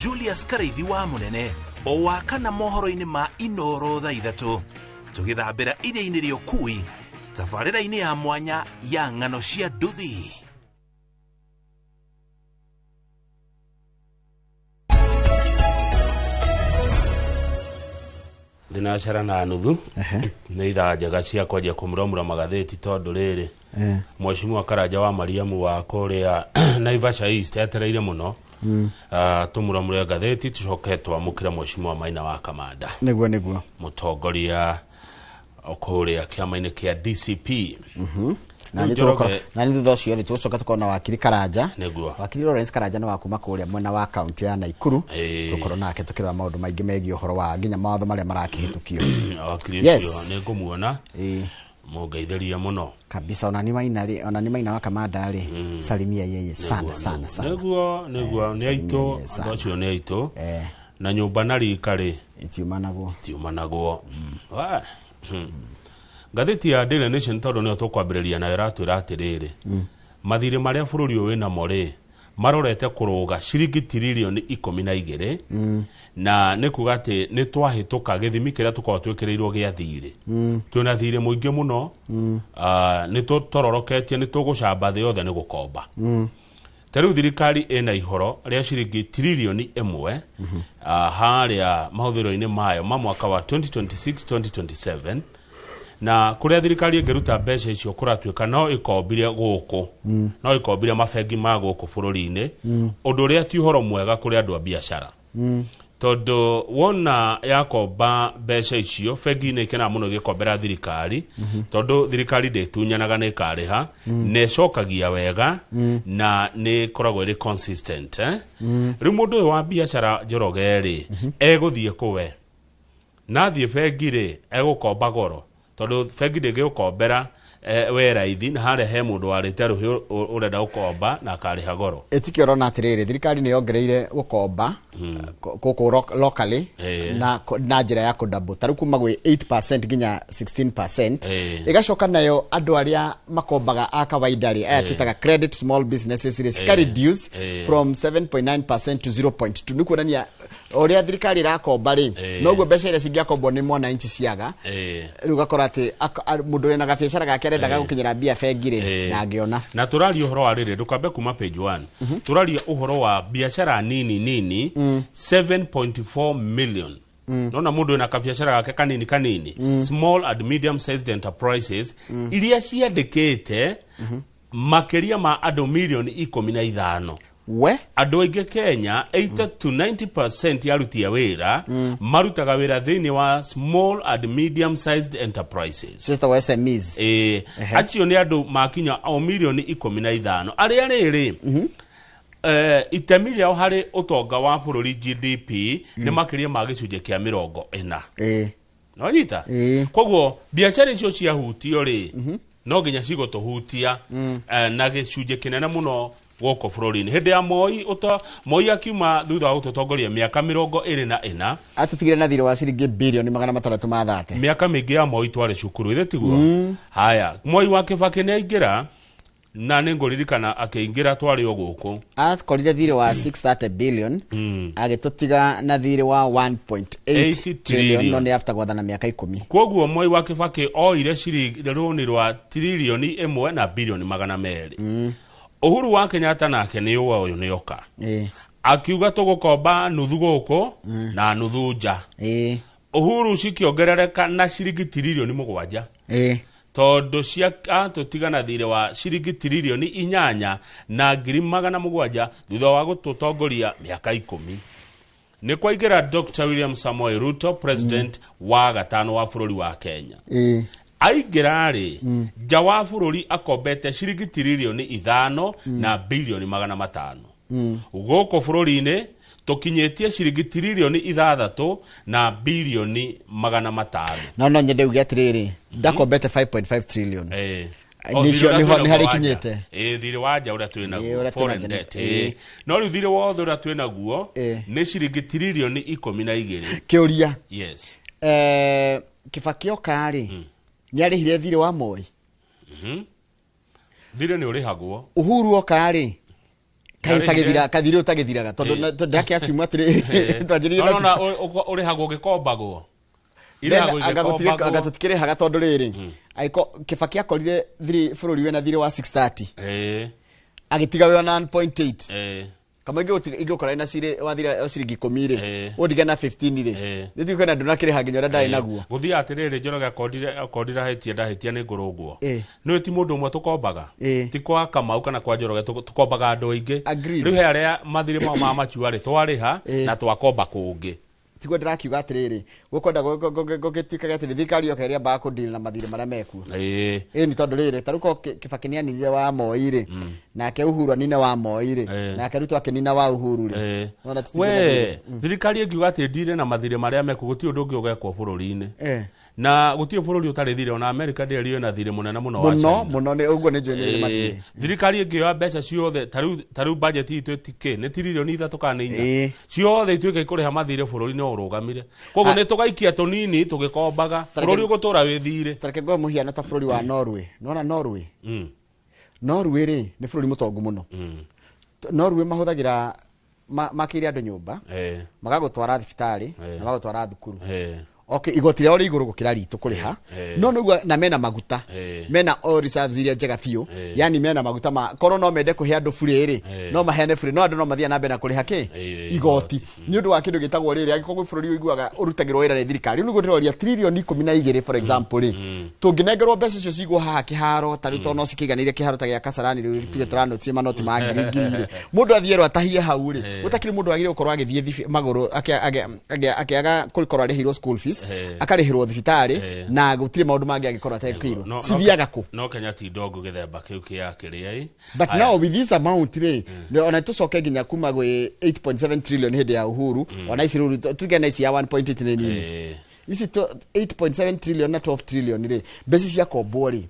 Julius Karaithi wa Mũnene o wa kana mohoro-inĩ ma Inoro thaa 3 tũgĩthambĩra iria-inĩ rĩa ũkui tabarĩra-inĩ ya mwanya ya ng'ano cia nduthi. Thinacara na nuthu nĩ ithaa njega cia kwanjia kũmuramura magathĩti tondũ rĩrĩ Mheshimiwa Karanja wa Mariamu wa kũrĩa Naivasha East etereire mũno tũmuramure ngathĩti tũcoke twamũkĩre Mheshimiwa Maina wa Kamanda Nĩguo nĩguo. Mũtongoria kũrĩa kĩama-inĩ kĩa DCP. Na Rĩu nĩ Njoroge- tũgũkorwo na nĩ thutha ũcio rĩ tũgũcoka tũkorwo na wakiri Karanja. Nĩguo. Wakiri Lawrence Karanja nĩ wa kuma kũrĩa mwena wa kaunti ya Naikuru. Tũkorwo nake tũkĩrora maũndũ maingĩ megiĩ ũhoro wa nginya mawatho marĩa marakĩhĩtũkio. Wakiri ũcio nĩ ngũmuona mũngeithĩria mũno. Kabisa, ona ni Maina rĩ, ona ni Maina wa Kamanda rĩ, salimia yeye sana sana sana. Nĩguo nĩguo, nĩ Salimia aitũ yeye andũ sana. acio nĩ aitũ na nyũmba na rika rĩ Itiumanagwo. Itiumanagwo. Wa. Ngathĩti ya Daily Nation tondũ nĩyo tũkwambĩrĩria nayo ĩratwĩra atĩrĩrĩ, mathirĩ marĩa bũrũri ũyũ wĩnamo rĩ marorete kũrũga ciringi tiririoni 12 na nĩ kuga atĩ nĩ twahĩtũka gĩthimi kĩrĩa tũkoragwo twĩkĩrĩirwo gĩa thirĩ. Twĩna thirĩ mũingĩ mũno. Nĩ tũtororoketie, nĩ tũgũcamba thĩ yothe nĩ gũkomba. Ta rĩu thirikari ĩna ihoro rĩa ciringi tiririoni 1 harĩa mahũthĩro-inĩ mayo ma mwaka wa 2026-2027, na kũrĩa thirikari ĩngĩruta mbeca icio kũratuĩka no ĩkombire gũkũ, no ĩkombire mabengi ma gũkũ bũrũri-inĩ, ũndũ ũrĩa ti ũhoro mwega kũrĩ andũ a biacara tondũ wona yakomba mbeca icio bengi nĩ ikenaga mũno ĩgĩkombera thirikari tondũ thirikari ndĩtunyanaga, nĩ ĩkarĩha na ĩcokagia wega na nĩ ĩkoragwo ĩrĩ consistent, eh? Rĩu mũndũ ũyũ wa biacara Njoroge rĩ egũthiĩ kũwe na athiĩ bengi rĩ egũkomba goro tondũ bengi ndĩngĩgũkombera we raithi na harĩa he mũndũ warĩte rũhĩ ũrenda gũkomba na akarĩha goro. Ĩtikĩ ũrona atĩrĩrĩ, thirikari nĩ yongereire gũkomba gũkũ locally na njĩra ya kũdouble ta rĩu kuma gwĩ 8% nginya 16%. Ĩgacoka nayo andũ arĩa makombaga a kawaida rĩ, aya twĩtaga credit small businesses rĩ, cika reduce from 7.9% to 0.2. Nĩ kuonania ũrĩa thirikari ĩrakomba rĩ, noguo mbeca iria cingĩakombwo nĩ mwananchi ciaga. Rĩu ũgakora atĩ mũndũ wĩna gabiacara gake arendaga gũkinyĩra mbia bengi rĩ, na angĩona. Na tũraria ũhoro wa rĩrĩ, ndũkambe kuma page 1, tũraria ũhoro wa biacara nini nini 7.4 million. Nona mũndũ wĩna kabiacara gake kanini kanini, small and medium sized enterprises iria ciandĩkĩte makĩria ma andũ milioni 15. We. Andũ aingĩ Kenya, 80 to 90% ya aruti a wĩra marutaga wĩra thĩinĩ wa small and medium sized enterprises. Ciĩtagwo SMEs. Ĩĩ, acio nĩ andũ makinya o milioni 15 arĩa rĩrĩ itemi rĩao harĩ ũtonga wa bũrũri GDP nĩ makĩria ma gĩcunjĩ kĩa 40. Nonyita? Ĩĩ. Koguo biacara icio ciahutio rĩ, no nginya cigũtũhutia na gĩcunjĩ kĩnene mũno gũkũ bũrũri-inĩ. Hĩndĩ ya Moi ũto Moi akiuma thutha wa gũtũtongoria mĩaka 24 Atũtigire na thirĩ wa ciringi birioni 630. Mĩaka mĩingĩ ya Moi twarĩ cukuru ithe tiguo? Haya, Moi wa Kĩbakĩ nĩ aingĩra na nĩ ngũririkana akĩingĩra twarĩ o gũkũ. Akorire thirĩ wa 630 billion, agĩtũtiga na thirĩ wa 1.8 80 trillion, no nĩ after gwathana mĩaka 10. Koguo Moi wa Kĩbakĩ oire ciringi rũni rwa tiririoni 1 na birioni 200. Uhuru wa Kenyatta nake nĩ ũwa ũyũ nĩ oka akiuga tũgũkomba nuthu gũkũ na nuthu nja. Uhuru cikĩongerereka na ciringi tiririoni 7 tondũ cia atũtiga na thirĩ wa ciringi tiririoni 8 na ngiri 700 thutha wa gũtũtongoria mĩaka 10. Nĩ kwaingĩra Dr. William Samoei Ruto, president wa gatano wa bũrũri wa Kenya. Aingĩra rĩ, nja wa bũrũri akombete ciringi tiririoni 5 na birioni 500. Gũkũ bũrũri-inĩ tũkinyĩtie ciringi tiririoni 6 na birioni 500. No nyende uge atĩrĩrĩ, ndakombete 5.5 trillion. O, Nĩcio- thirĩ ũrĩa nĩho- twĩnaguo nĩ harĩa wa nja. ikinyĩte. Ĩĩ, thirĩ wa nja ũrĩa twĩ naguo, ũrĩa twĩ foreign naguo. debt, ĩĩ. No rĩu thirĩ wothe ũrĩa twĩ naguo nĩ ciringi tiririoni 12. Kĩũria. Yes. Kĩbakĩ oka rĩ, nĩ arĩhire thirĩ wa Moi? Thirĩ nĩ ũrĩhagwo. Uhuru oka rĩ, Kaĩ kathirĩ ũtagĩthiraga tondũ ndake aciumwa atĩrĩ twanjĩrĩirie na no ũrĩhagwo gĩkombagwo. Anga tũtikĩrĩhaga tondũ rĩrĩ angĩko Kibaki akorire thirĩ bũrũri wĩna thirĩ wa 630 agĩtiga wĩ na 1.8 kama ingĩgũkora na cirĩ wa thirĩ wa ciringi 10 rĩ ũndige na 15 rĩ nĩ tuge na ndũnakĩrĩha nginya ũrĩa ndarĩ naguo. Gũthiĩ atĩrĩrĩ Njoroge akondire ahĩtia ndahĩtia nĩ ngũrũngwo. Nĩ ti mũndũ ũmwe tũkombaga, ti kwa Kamau kana kwa Njoroge, tũkombaga andũ aingĩ. Rĩu he arĩa mathirĩ mao ma machua rĩ twarĩha na twakomba kũngĩ. Tiguo ndĩrakiuga atĩrĩrĩ gũkwenda gũgĩtuĩkaga atĩrĩ thirikari yoka ĩrĩa ambaga kũdeal na mathirĩ marĩa mekuo. Ĩni tondũ rĩrĩ ta rĩu korwo Kibaki nĩaninire wa Moi rĩ, nake Uhuru anine wa Moi rĩ, nake Ruto akĩnina wa Uhuru rĩ. We thirikari ĩngiuga atĩ ndire na mathirĩ marĩa mekuo gũtirĩ ũndũ ũngĩ ũgekwo bũrũri-inĩ. Na gũtirĩ bũrũri ũtarĩ thirĩ, ona America ndĩrĩ ĩna thirĩ mũnene mũno wa China. Mũno nĩ ũguo nĩ njũĩ nĩ mathirĩ. Thirikari ĩngĩoya mbeca ciothe ta rĩu budget itũ ĩtikĩ nĩ tiririoni 3 kana 4 ciothe ituĩke ikũrĩha mathirĩ bũrũri no ũrũgamire. Koguo nĩ tũgaikia tũnini tũgĩkombaga bũrũri ũgũtũra wĩ thirĩ. Tareke ngũhe mũhiano ta bũrũri wa Norway. Nĩwona Norway? Norway rĩ nĩ bũrũri mũtongu mũno. Norway mahũthagĩra makĩire andũ nyũmba, magagũtwara thibitarĩ na magagũtwara thukuru. Okay, igoti rĩao rĩ igũrũ gũkĩra ritũ kũrĩha. No nĩguo na mena maguta, mena oil reserves iria njega biũ, yani mena maguta ma korwo no mende kũhe andũ bure rĩ, no maheane bure, no andũ no mathiĩ na mbere na kũrĩha kĩ igoti. Nĩ ũndũ wa kĩndũ gĩtagwo rĩrĩ, angĩkorwo gwĩ bũrũri ũiguaga ũrutagĩrwo wĩra nĩ thirikari, rĩu nĩguo ndĩroria tririoni 12 for example rĩ, tũngĩnengerwo mbeca icio cigwo haha kĩharo ta rĩu tondũ no cikĩiganĩire kĩharo ta gĩa Kasarani rĩu tuge tũranotie manoti ma ngiri ngiri rĩ, mũndũ athiĩ erwo atahie hau rĩ, gũtakĩrĩ mũndũ wagĩrĩirwo gũkorwo agĩthiĩ magũrũ akĩaga gũkorwo arĩhĩirwo school fees, akarĩhĩrwo thibitarĩ na gũtirĩ maũndũ mangĩ angĩkorwo atekĩirwo. Cithiaga kũ? No Kenya ti ndongo gĩthemba kĩu kĩa kĩrĩa. But now with this amount rĩ, ona tũcoke nginya kuma gwĩ 8.7 trillion hĩndĩ ya Uhuru, ona ici rĩu tuge na ici ya 1.8 nĩ nini. Ici 8.7 trillion na 12 trillion rĩ, mbeca cia kombwo rĩ,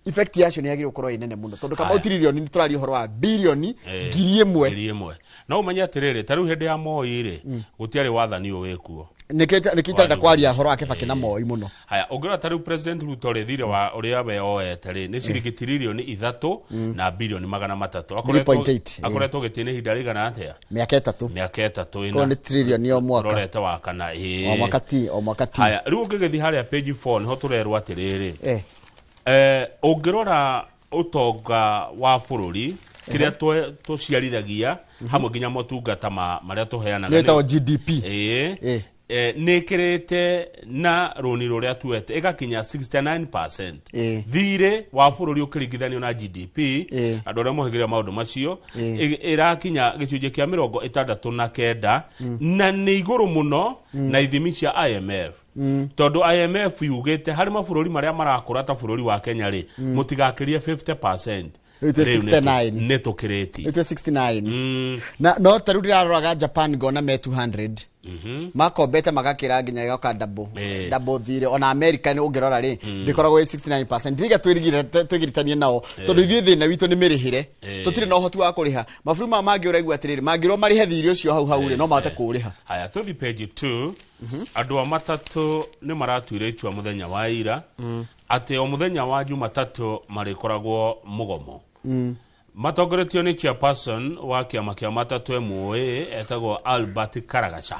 effect yacio nĩ yagĩrĩirwo gũkorwo ĩ nene mũno tondũ kama trillion nĩ tũraria ũhoro wa bilioni 1,000. No ũmenye atĩrĩrĩ, ta rĩu hĩndĩ ya Moi rĩ, gũtiarĩ wathani ũyũ wĩkuo. Nĩkĩ itarenda kwaria ũhoro wa Kibaki na Moi mũno. Haya, ũngĩrora ta rĩu President Ruto rĩ, thirĩ wa ũrĩa we oete rĩ, nĩ ciringi tiririoni 3 na bilioni 300. Akoretwo gĩtĩ-inĩ ihinda rĩigana atĩa? Mĩaka 3. Mĩaka 3 ĩna. Koguo nĩ tririoni o mwaka. Ũrorete wa kana. O mwaka ti, o mwaka ti. Haya, rĩu ũngĩgĩthiĩ harĩa page 4 nĩho tũrerwo atĩrĩrĩ. Ũngĩrora ũtonga wa bũrũri kĩrĩa tũciarithagia hamwe nginya motungata marĩa tũheanaga nĩ ĩtagwo GDP. Nĩ ĩkĩrĩte na rũni rũrĩa tuete ĩgakinya 69%. Thirĩ wa bũrũri ũkĩringithanio na GDP, andũ arĩa mohĩgĩrĩra maũndũ macio, ĩrakinya gĩcunjĩ kĩa 69 na nĩ igũrũ mũno na ithimi cia IMF. Tondũ IMF yugĩte harĩ mabũrũri marĩa marakũra ta bũrũri wa Kenya rĩ, mũtigakĩrie 50%. 69. Nĩ tũkĩrĩtie. 69. Na no ta rĩu ndĩraroraga Japan ngona me 200. Makombete magakĩra nginya ĩgoka double thirĩ. Ona America nĩ ũngĩrora rĩ, ndĩkoragwo ĩ 69%. Ndiriga twĩgiritanie nao tondũ ithuĩ thĩna witũ nĩ mĩrĩhĩre, tũtirĩ na ũhoti wa kũrĩha. Mabũrũri maya mangĩ ũraigua atĩrĩrĩ, mangĩrwo marĩhe thirĩ ũcio hau hau rĩ, no mahote kũũrĩha. Haya, tũthiĩ page 2. Andũ a matatũ nĩ maratuire itua mũthenya wa ira atĩ o mũthenya wa Jumatatũ marĩkoragwo mũgomo. Matongoretio nĩ chairperson wa kĩama kĩa matatũ MOA etagwo Albert Karagaca.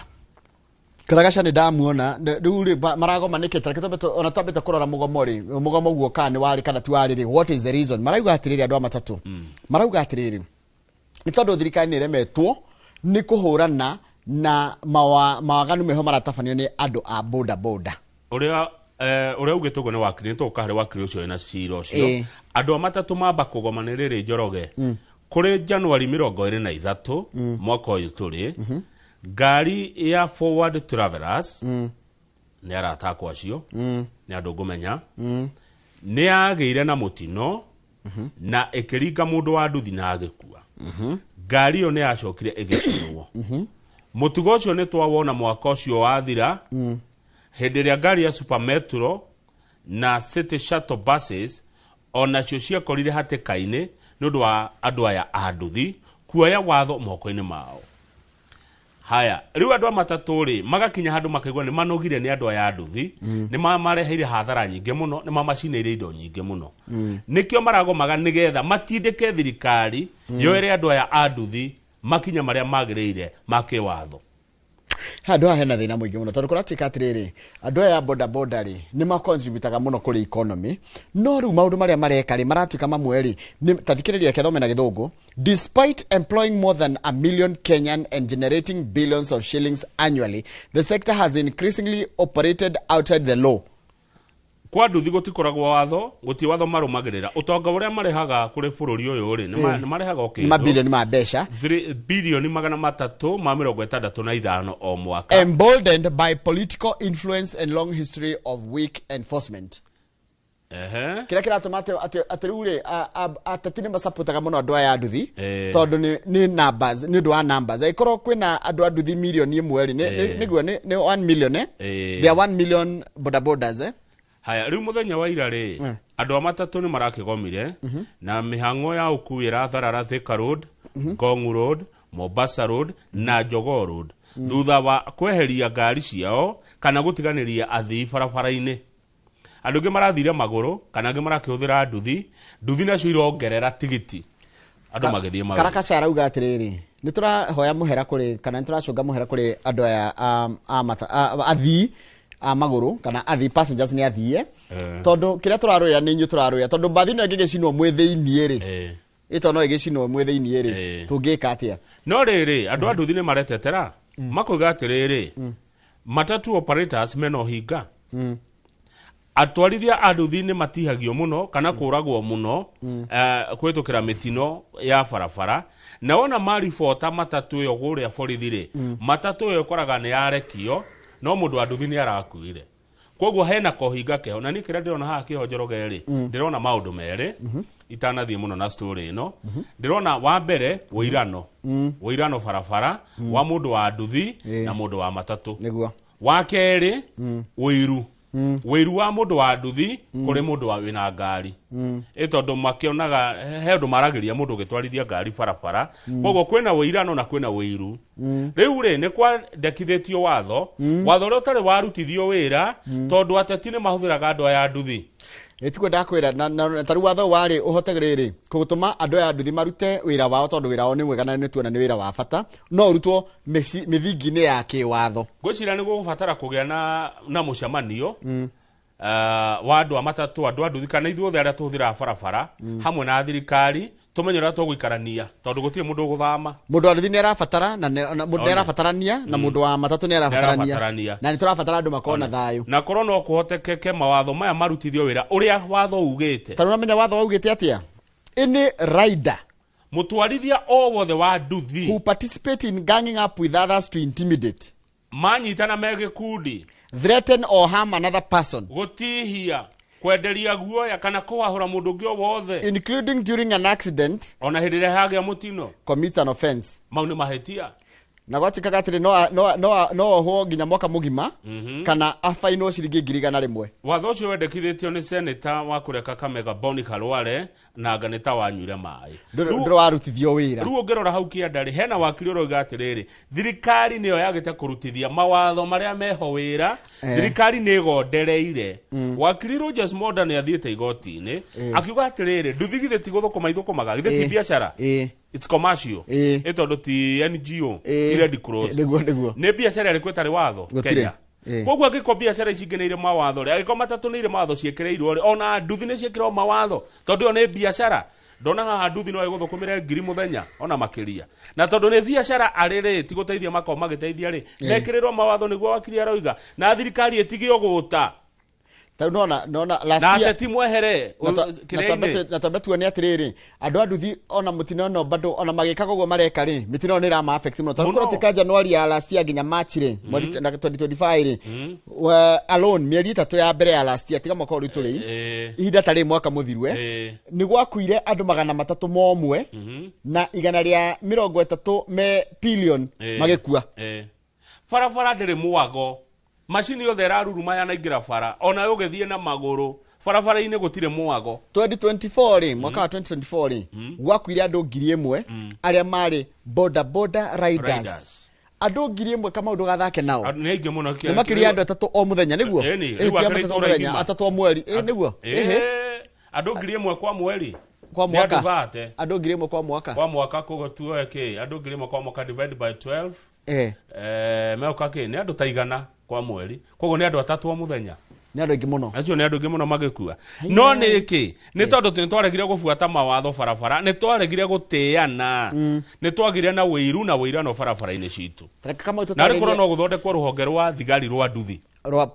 Karagaca nĩ ndamuona rĩu rĩ maragoma nĩkĩ? Tareke ona twambĩte kũrora mũgomo rĩ, mũgomo guo kana nĩ warĩ kana ti warĩ rĩ, what is the reason? Marauga atĩrĩrĩ andũ a matatũ, marauga atĩrĩrĩ nĩ tondũ thirikari nĩ ĩremetwo nĩ kũhũrana na mawaganu meho maratabanio nĩ andũ a boda boda. Ũrĩa ũrĩa ugĩte ũguo nĩ wakiri, nĩ tũgũka harĩ wakiri ũcio wĩna cira ũcio. Andũ a matatũ mamba kũgoma nĩ rĩrĩ Njoroge, kũrĩ Januari 23 mwaka ũyũ tũrĩ, ngari ya Forward Travelers nĩ arata akwa acio, nĩ andũ ngũmenya, nĩ yagĩire na mũtino na ĩkĩringa mũndũ wa nduthi na agĩkua. Ngari ĩyo nĩ yacokire ĩgĩcinwo. Mũtugo ũcio nĩ twawona mwaka ũcio wathira, hĩndĩ ĩrĩa ngari ya Super Metro na City Shuttle buses onacio ciakorire hatĩka-inĩ nĩ ũndũ wa andũ aya a nduthi kuoya watho moko-inĩ mao. Haya, rĩu andũ a matatũ rĩ magakinya handũ makaigua nĩ manogire nĩ andũ aya a nduthi, nĩ mamareheire hathara nyingĩ mũno, nĩ mamacinĩire indo nyingĩ mũno. Nĩkĩo maragomaga nĩgetha matindĩke thirikari yoere andũ aya a nduthi makinya marĩa magĩrĩire ma kĩwatho. Handũ haha hena thĩna mũingĩ mũno, tondũ kũratuĩka atĩrĩrĩ, andũ aya a boda boda rĩ, nĩ macontributaga mũno kũrĩ economy, no rĩu maũndũ marĩa mareka rĩ, maratuĩka mamwe rĩ, ta thikĩrĩria, kethome na Gĩthũngũ. Despite employing more than a million Kenyan and generating billions of shillings annually, the sector has increasingly operated outside the law. Kwa nduthi gũtikoragwo watho, gũtirĩ watho marũmagĩrĩra. Ũtonga ũrĩa marehaga kũrĩ bũrũri ũyũ rĩ, nĩ marehaga o nĩ kĩndũ mabilioni ma mbeca, 365 bilioni o mwaka, emboldened by political influence and long history of weak enforcement. Kĩrĩa kĩratũma atĩ rĩu rĩ, ateti nĩ macapotaga mũno andũ aya a nduthi, tondũ nĩ numbers, nĩ ũndũ wa numbers. Angĩkorwo kwĩna andũ a nduthi 1 mirioni rĩ, nĩguo nĩ 1 million, eh? There are 1 million boda bodas, eh? Haya, rĩu mũthenya wa ira rĩ, andũ a matatũ nĩ marakĩgomire na mĩhang'o ya ũkui ĩratharara Thika Road, Ngong Road, Mombasa Road na Jogoo Road, thutha wa kweheria ngari ciao kana gũtiganĩria athii barabara-inĩ. Andũ angĩ marathire magũrũ kana angĩ marakĩhũthĩra nduthi. Nduthi nacio irongerera tigiti andũ magĩthiĩ mawĩra. Karakaca arauga atĩrĩrĩ, nĩ tũrahoya mũhera kũrĩ, kana nĩ tũracũnga mũhera kũrĩ andũ aya a athii a magũrũ kana athii, passengers, nĩ athie, tondũ kĩrĩa tũrarũĩra nĩ inyuĩ tũrarũĩra, tondũ mbathi ĩno ĩngĩgĩcinwo mwĩ thĩiniĩ rĩ, ĩto no ĩgĩcinwo mwĩ thĩiniĩ rĩ, tũngĩka atĩa? No rĩrĩ, andũ a nduthi nĩ maretetera, makoiga atĩrĩrĩ, matatu operators mena ũhinga, atwarithia a nduthi nĩ matihagio mũno kana kũragwo mũno, kũhĩtũkĩra mĩtino ya barabara. Na wona maribota matatũ ĩyo kũrĩa borithi rĩ, matatũ ĩyo ĩkoraga nĩ yarekio, no mũndũ wa nduthi nĩ arakuire. Koguo hena kohinga keho. Na niĩ kĩrĩa ndĩrona haha kĩho, Njoroge rĩ, ndĩrona maũndũ merĩ itanathiĩ mũno na story ĩno. Ndĩrona wa mbere wĩirano, wĩirano barabara wa mũndũ wa nduthi na mũndũ wa matatũ. Wa kerĩ, ũiru, wĩiru wa mũndũ wa nduthi kũrĩ mũndũ wa wĩna ngari, ĩ tondũ makĩonaga he ũndũ maragĩria mũndũ ũgĩtwarithia ngari barabara. Koguo kwĩna wĩirano na kwĩna wĩiru. Rĩu rĩ, nĩ kwandekithĩtio watho, watho ũrĩa ũtarĩ warutithio wĩra, tondũ ateti nĩ mahũthĩraga andũ aya a nduthi. Ĩtiguo ndakwĩra, na tarĩu watho warĩ ũhote rĩrĩ gũtũma andũ aya a nduthi marute wĩra wao, tondũ wĩra wao nĩ mwega na nĩ tuona nĩ wĩra wa bata, no ũrutwo mĩthingi-inĩ ya kĩwatho. Ngwĩciria nĩ gũgũbatara kũgĩa na mũcemanio wa andũ a matatũ, andũ a nduthi, kana ithuothe arĩa tũhũthĩraga barabara, hamwe na thirikari, tũmenye ũrĩa tũgũikarania, tondũ gũtirĩ mũndũ ũgũthama. Mũndũ wa nduthi nĩ arabatara na mũndũ nĩ One. arabatarania, na mũndũ wa matatũ nĩ arabatarania. Nĩ arabatarania. Na nĩ tũrabatara andũ makorwo na thayũ. Na korwo no kũhotekeke mawatho maya marutithio wĩra ũrĩa watho ugĩte. Tarĩu ũramenya watho waugĩte atĩa? Any rider, mũtwarithia o wothe wa nduthi, who participate in ganging up with others to intimidate, manyitana me gĩkundi, threaten or harm another person, gũtihia, kwenderia guoya kana kũhahũra mũndũ ũngĩ o wothe, including during an accident, ona hĩndĩ ĩrĩa hagĩa mũtino, commits an offense. Mau nĩ mahĩtia. Na gwatuĩkaga atĩrĩ, no ohwo nginya mwaka mũgima kana abainwo ciringi 100,000. Watho ũcio wendekithĩtio nĩ seneta wa kũrĩa Kakamega, Boni Khalwale, na anga nĩ ta wanyuire maĩ. Ndũrĩ warutithio wĩra. Rĩu ũngĩrora hau kĩanda rĩ, hena wakiri ũroiga atĩrĩrĩ, thirikari nĩyo yagĩte kũrutithia mawatho marĩa meho wĩra. Thirikari nĩ ĩgondereire. Wakiri Rogers Monda nĩ athiĩte igoti-inĩ akiuga atĩrĩrĩ, nduthi githĩ ti gũthũkũma ithũkũmaga? Githĩ ti biacara? It's commercial. Ĩ tondũ ti NGO, ti Red Cross. Nĩguo. Nĩ biacara ĩrĩkũ ĩtarĩ watho Gũtirĩ. Kenya? Koguo angĩkorwo biacara ici ingĩ nĩ irĩ mawatho rĩ, angĩkorwo matatũ nĩ irĩ mawatho ciĩkĩrĩirwo rĩ, ona nduthi nĩ ciĩkĩrĩirwo mawatho, tondũ ĩyo nĩ biacara. Ndona haha nduthi no ĩgũthũkũmĩre 1,000 mũthenya ona makĩria, na tondũ nĩ biacara arĩ rĩ, ti gũteithia makorwo magĩteithia rĩ, mekĩrĩrwo mawatho, nĩguo wakiri aroiga, na thirikari ĩtige ũgũta. Tarĩu nona last Na year ateti mwehere kĩrĩa-inĩ. Na twambe tuone atĩrĩrĩ, andũ a nduthi ona mũtino ĩno bado ona magĩkaga ũguo mareka rĩ, mĩtino ĩno nĩ ĩrama affect mũno, tondũ Mũno. kũratuĩka January ya last year nginya March rĩ, mweri na 2025 rĩ, alone mĩeri 3 ya mbere ya last year, tiga mwaka ũrĩa tũrĩ, ihinda tarĩ mwaka mũthiru, nĩ gwakuire andũ 301 na 130 me pillion magĩkua. Barabara ndĩrĩ mwago, macini yothe ĩraruruma yanaingĩra bara, ona ũgĩthiĩ na magũrũ barabara-inĩ gũtirĩ mwago. 2024 rĩ, mwaka wa 2024 rĩ, gwakuire andũ 1,000 arĩa marĩ boda boda riders. Riders. Andũ 1,000 Kamau ndũgathake nao. Nĩ aingĩ mũno. Nĩ makĩria andũ 3 o mũthenya nĩguo? Rĩu 3 mũthenya, 3 o mweri, nĩguo? Andũ 1,000 kwa mweri. Kwa mwaka. Andũ 1,000 kwa mwaka. Kwa mwaka koguo tuoe kĩ? Andũ 1,000 kwa mwaka divide by 12. Meoka kĩ? Nĩ andũ ta 100 kwa mweri. Koguo nĩ andũ 3 o mũthenya. Nĩ andũ aingĩ mũno. Acio nĩ andũ aingĩ mũno magĩkua. No nĩ kĩ? Nĩ tondũ nĩ twaregire gũbuata mawatho barabara, nĩ twaregire gũtĩana, nĩ twagire na wĩiru na wĩirano barabara-inĩ citũ. Na rĩ korwo no gũthondekwo rũhonge rwa thigari rwa nduthi. Rwa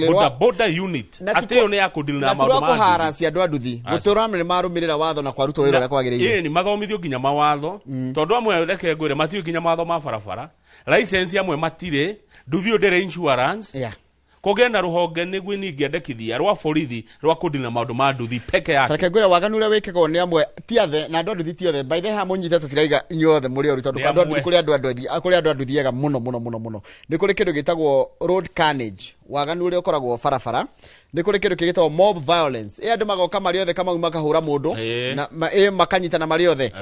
boda boda unit. Atĩ ĩyo nĩ ya kũdeal na maũndũ ma kũharacia andũ a nduthi. Gũtũra nĩ marũmĩrĩra watho na kwarutwo wĩra ũrĩa kwagĩrĩire. Ĩĩ, mathomithio nginya mawatho. Tondũ amwe reke ngwĩre matiũĩ nginya mawatho ma barabara. License amwe matirĩ, nduthi ũyũ ndĩrĩ insurance. Kũgĩe na rũhonge nĩguo ningĩendekithia rwa borithi rwa kũdeal na maũndũ ma nduthi peke yake. Reke ngwĩre waganu ũrĩa wĩkagwo nĩ amwe ti athe na andũ a nduthi ti othe. By the way, mũnyite tũtiraiga inyuothe mũrĩ oru tondũ andũ a nduthi kũrĩ andũ a kũrĩ andũ a nduthi ega mũno mũno mũno mũno. Nĩ kũrĩ kĩndũ gĩtagwo road carnage, waganu ũrĩa ũkoragwo barabara. Nĩ kũrĩ kĩndũ gĩtagwo mob violence. Andũ magoka marĩ othe Kamau makahũra mũndũ na makanyitana marĩ othe.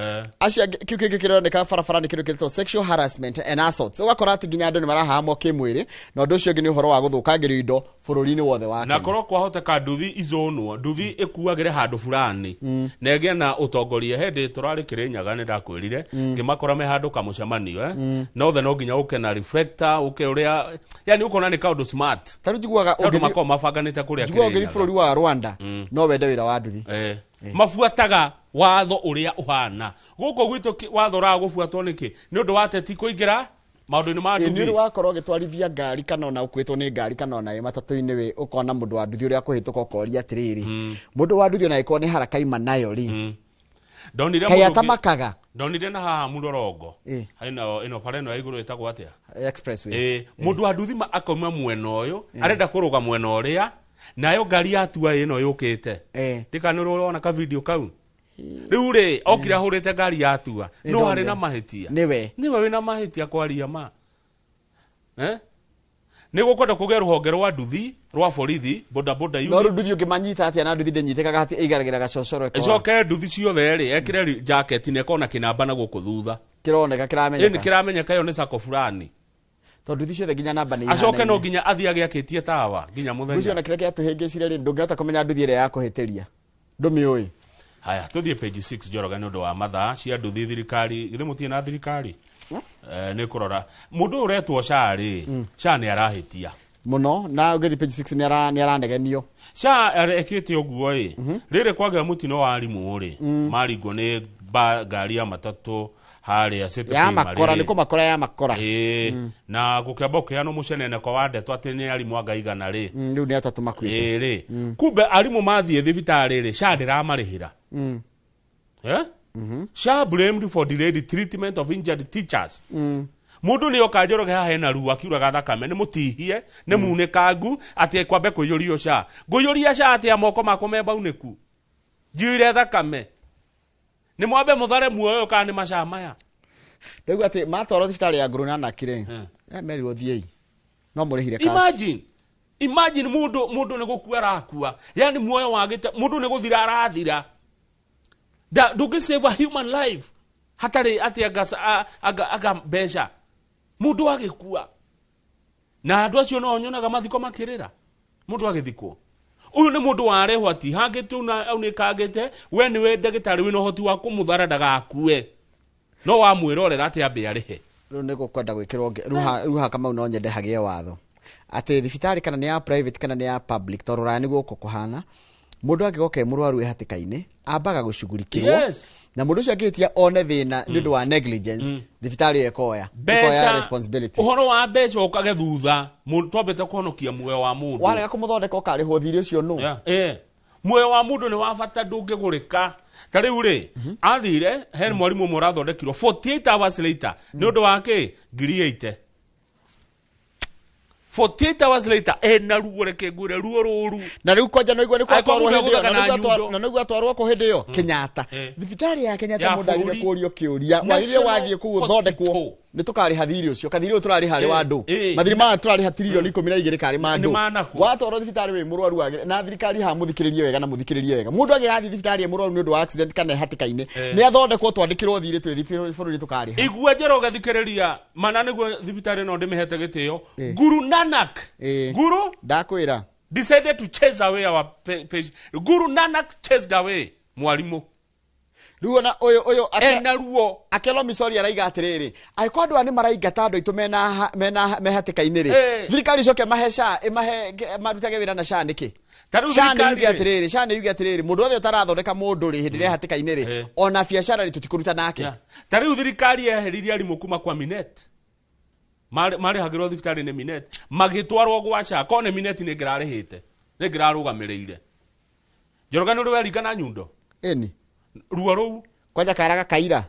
Acio kĩu kĩngĩ kĩroneka barabara nĩ kĩndũ gĩtagwo sexual harassment and assaults. Ũgakora atĩ nginya andũ nĩ marahahamwo kĩmwĩrĩ na ũndũ ũcio ũngĩ nĩ ũhoro wa gũthũkangĩrio indo bũrũri-inĩ wothe wa Kenya. Na korwo kwahoteka nduthi izonwo, nduthi ĩkuagĩre handũ fulani na ĩgĩe na ũtongoria. Hĩndĩ tũrarĩ Kĩrĩnyaga nĩ ndakwĩrire ngĩmakora me handũ kamũcemanio na othe no nginya ũke na reflector, ũke ũrĩa yani ũkona nĩ kaũndũ smart. Ta rĩu njiguaga tondũ makoragwo mabanganĩte kũrĩa Kĩrĩnyaga. Ũngĩthiĩ bũrũri wa Rwanda no wende wĩra wa nduthi. Mabuataga watho ũrĩa ũhana. Gũkũ gwitũ watho ũraga gũbuatwo nĩkĩ? Nĩ ũndũ wa ateti kũingĩra maũndũ-inĩ ma nduthi. Nĩ ũrĩ wakorwo ũgĩtwarithia ngari kana ona ũkuĩtwo nĩ ngari kana ona wĩ matatũ-inĩ wĩ ũkona mũndũ wa nduthi ũrĩa akũhĩtũka ũkoria atĩrĩrĩ, mũndũ wa nduthi ona angĩkorwo nĩ haraka ima nayo rĩ, kaĩ atamakaga? Ndonire na haha Mũrorongo. Ĩno bara ĩno ya igũrũ ĩtagwo atĩa? Expressway. Mũndũ wa nduthi akauma mwena ũyũ, arenda kũrũga mwena ũrĩa, nayo ngari yatua ĩno yũkĩte. Ndikana ũrona ka video kau. Rĩu rĩ, okire ahũrĩte ngari yatua. No harĩ na mahĩtia. Nĩwe. Nĩwe wĩna mahĩtia kwaria ma. Nĩ gũkwenda kũgĩa rũhonge rwa nduthi, rwa borithi, boda boda unit. No rĩu nduthi ũngĩmanyita atĩa na nduthi ndĩnyitĩkaga atĩ ĩigaragĩra gacocoro ĩkora. Ĩcoke nduthi ciothe rĩ, ekĩre jacket na ĩkorwo na kĩnamba na gũkũ thutha. Kĩroneka kĩramenyeka. Ĩni kĩramenyeka ĩyo nĩ sacco fulani. Tondũ nduthi ciothe nginya namba nĩ ihanaine. Acoke no nginya athiĩ agĩakĩtie tawa nginya mũthenya. Ũcio ona kĩrĩa gĩatũhĩngĩcire rĩ, ndũngĩhota kũmenya nduthi ĩrĩa yakũhĩtĩria. Ndũmĩũĩ. Haya, tũthiĩ page 6 Njoroge nĩ ũndũ wa mathaa cia nduthi thirikari. Githĩ mũtirĩ na thirikari? Nĩ kũrora. Mũndũ ũyũ ũretwo SHA rĩ, SHA nĩ arahĩtia. Mũno, na ũngĩthiĩ page 6 nĩ aranegenio. SHA ekĩte ũguo ĩ, rĩrĩ kwagĩa mũtino wa arimũ rĩ, maringwo nĩ ngari ya matatũ harĩa City Ya Primary makora, rĩ. nĩ kũmakora ya makora. Na gũkĩamba gũkĩheanwo mũceneneko wa ndeto atĩ nĩ arimũ anga 100 rĩ. Rĩu nĩ 3 makuĩte. Rĩ. Kumbe arimũ mathiĩ thibitarĩ rĩ, SHA ndĩramarĩhĩra. SHA blamed for delayed treatment of injured teachers. Mũndũ nĩ oka Njoroge haha hena ruo akiuraga thakame, nĩ mũtihie, nĩ munĩkangu, atĩ kwambe kũiyũrio SHA. Ngũiyũria SHA atĩa moko makwa me mbaunĩku? Njiyũire thakame. Nĩ mwambe mũthare muoyo kana nĩ maca maya? Ndaigua atĩ matwarwo thibitarĩ ya Guru Nanak rĩ, merirwo thiĩi. No mũrĩhire cash. Imagine. Imagine mũndũ nĩ gũkua arakua. Yani muoyo wagĩte, mũndũ nĩ gũthira arathira. Ndũngĩ save a human life hatarĩ atĩ anga mbeca. Mũndũ agĩkua. Na andũ acio no nyonaga mathiko makĩrĩra. Mũndũ agĩthikwo. Ũyũ nĩ mũndũ warehwo atihangĩte aunĩkangĩte, we nĩwe ndagĩtarĩ wĩna ũhoti wa kũmũthara ndagakue. No wamwĩrorera atĩ ambe arĩhe. Rĩu nĩ gũkwenda gwĩkĩrwo rĩu haha Kamau no nyende hagĩe watho. Atĩ thibitarĩ kana nĩ ya private kana nĩ ya public, tondũ rũraya nĩguo gũkũ kũhana. Mũndũ angĩgoka e mũrwaru e hatĩka-inĩ, ambaga gũcugurikĩrwo. Na mũndũ ũcio angĩhĩtia one thĩna nĩ ũndũ wa negligence, thibitarĩ ĩyo ĩkoya. Ĩkoya responsibility. Ũhoro wa mbeca ũkage thutha, twambĩte kũhonokia muoyo wa mũndũ. Warega kũmũthondeka ũkarĩhwo thirĩ ũcio nũ? Muoyo wa mũndũ nĩ wa bata ndũngĩgũrĩka. Ta rĩu rĩ, athire he mwarimũ ũmwe ũrathondekirwo 48 hours later nĩ ũndũ wa kĩ? Ngiri 80. 48 hours later ena ruo reke ngwĩre ruo rũru. Na rĩu kwanja no igua nĩ Angĩkorwo kwatwarwo mũndũ hĩndĩ ĩyo, agũthaka na nyundo. na nĩguo atwarwo kũ hĩndĩ ĩyo? Kenyatta. Thibitarĩ ya Kenyatta Ya mũndũ agĩrĩire bũrũri. kũũrio kĩũria. Wagĩrĩire National wathiĩ kũu ũthondekwo. Hospital. Nĩ tũkarĩha thirĩ ũcio, kathirĩ ũyũ tũrarĩha arĩ wa andũ. Mathirĩ maya tũrarĩha tiririoni 12 karĩ ma andũ. Nĩ ma nakuo. Watwarwo thibitarĩ wĩ mũrwaru wagĩrĩire na thirikari haha mũthikĩrĩrie wega na mũthikĩrĩrie wega. Mũndũ angĩgathiĩ thibitarĩ e mũrwaru nĩ ũndũ wa accident kana e hatĩka-inĩ, nĩ athondekwo twandĩkĩrwo thirĩ twĩ bũrũri tũkarĩha. Igua Njoroge thikĩrĩria mana nĩguo thibitarĩ ĩno ndĩmĩhete gĩtĩo. Guru Nanak. Guru Ndakwĩra. decided to chase away our patient. Guru Nanak chased away mwarimũ. Rĩu ona ũyũ ũyũ Ena ruo. Akelo Misori araiga atĩrĩrĩ, angĩkorwo andũ aya nĩ maraingata andũ aitũ mena mena me hatĩka-inĩ rĩ, thirikari icoke mahe SHA, ĩmahe marutage wĩra na SHA nĩkĩ? Ta rĩu SHA nĩ thirikari yuge rĩ. atĩrĩrĩ, SHA nĩ yuge atĩrĩrĩ, mũndũ wothe ũtarathondeka mũndũ rĩ, hĩndĩ ĩrĩa e hatĩka-inĩ rĩ, ona biacara rĩ, tũtikũruta nake. Ta rĩu thirikari yeheririe arimũ kuma kwa Minet. Marĩhagĩrwo thibitarĩ nĩ Minet. Magĩtwarwo gwa SHA. Korwo nĩ Minet nĩ ĩngĩrarĩhĩte. Nĩ ĩngĩrarũgamĩrĩire. Njoroge nĩ ũrĩ weringa na nyundo? Ĩni. Ruo rũu. Kwanja karaga kaira.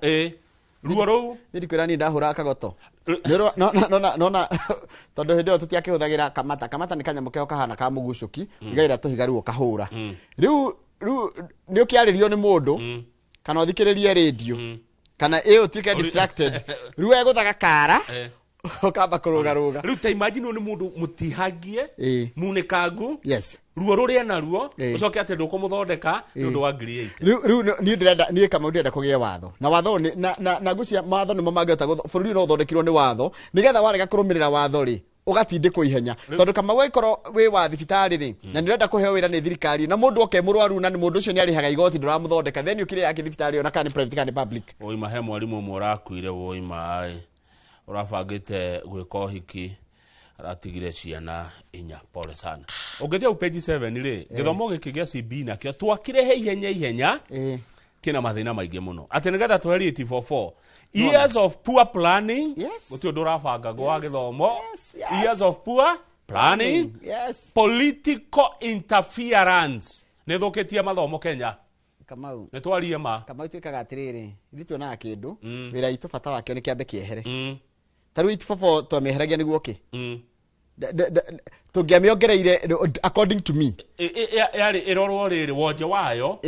Ruo rũu. Niĩ ndikwĩra niĩ ndahũraga kagoto. Nĩ no no no no tondũ hĩndĩ ĩyo tũtiakĩhũthagĩra kamata. Kamata nĩ kanyamũ keho kahana ka mũgucũki, ũgaĩra tũhiga rĩu ũkahũra. Rĩu rĩu nĩ ũkĩarĩrio nĩ mũndũ kana ũthikĩrĩrie radio kana ĩ ũtuĩke distracted. Rĩu egũthaga kara ũkamba kũrũgarũga. Rĩu ta imagine ũyũ nĩ mũndũ mũtihangie, munĩkangu. Yes. Ruo rũrĩa naruo, ũcoke atĩ ndũkũmũthondeka nĩ ũndũ wa ngiri eight. Rĩu rĩu niĩ ndĩrenda, niĩ Kamau ndĩrenda kũgĩe watho. Na watho nĩ, na, na, na ngwĩciria mawatho nĩmo mangĩhota bũrũri ũyũ no ũthondekirwo nĩ watho, nĩgetha warega kũrũmĩrĩra watho rĩ, ũgatindĩkwo ihenya. Tondũ Kamau angĩkorwo wĩ wa thibitarĩ rĩ, na nĩ ũrenda kũheo wĩra nĩ thirikari, na mũndũ oke mũrwaru na mũndũ ũcio nĩ arĩhaga igoti ndũramũthondeka, then ũkĩrĩ yake thibitarĩ ona kana nĩ private kana nĩ public. Woima he mwarimũ ũmwe ũrakuire, woima ĩ, ũrabangĩte gwĩka ũhiki, aratigire ciana inya. Pole sana. Ũngĩthiĩ hau page 7 rĩ, gĩthomo gĩkĩ gĩa CB nakĩo twakĩrehe ihenya ihenya, kĩna mathĩna maingĩ mũno. Atĩ nĩgetha tweherie 844. Years of poor planning. Gũtirĩ ũndũ ũrabanga gwa gĩthomo. Years of poor planning. Political interference. Nĩ thũkĩtie mathomo Kenya. Kamau. Nĩ twarie ma. Kamau twĩkaga atĩrĩrĩ, ithuĩ tuonaga kĩndũ, wĩra witũ bata wakĩo nĩ kĩambe kĩehere. Ta rĩu 844 twamĩeheragia nĩguo kĩ? Tũngĩamĩongereire according to me. Yarĩ ĩrorwo rĩrĩ wonje wayo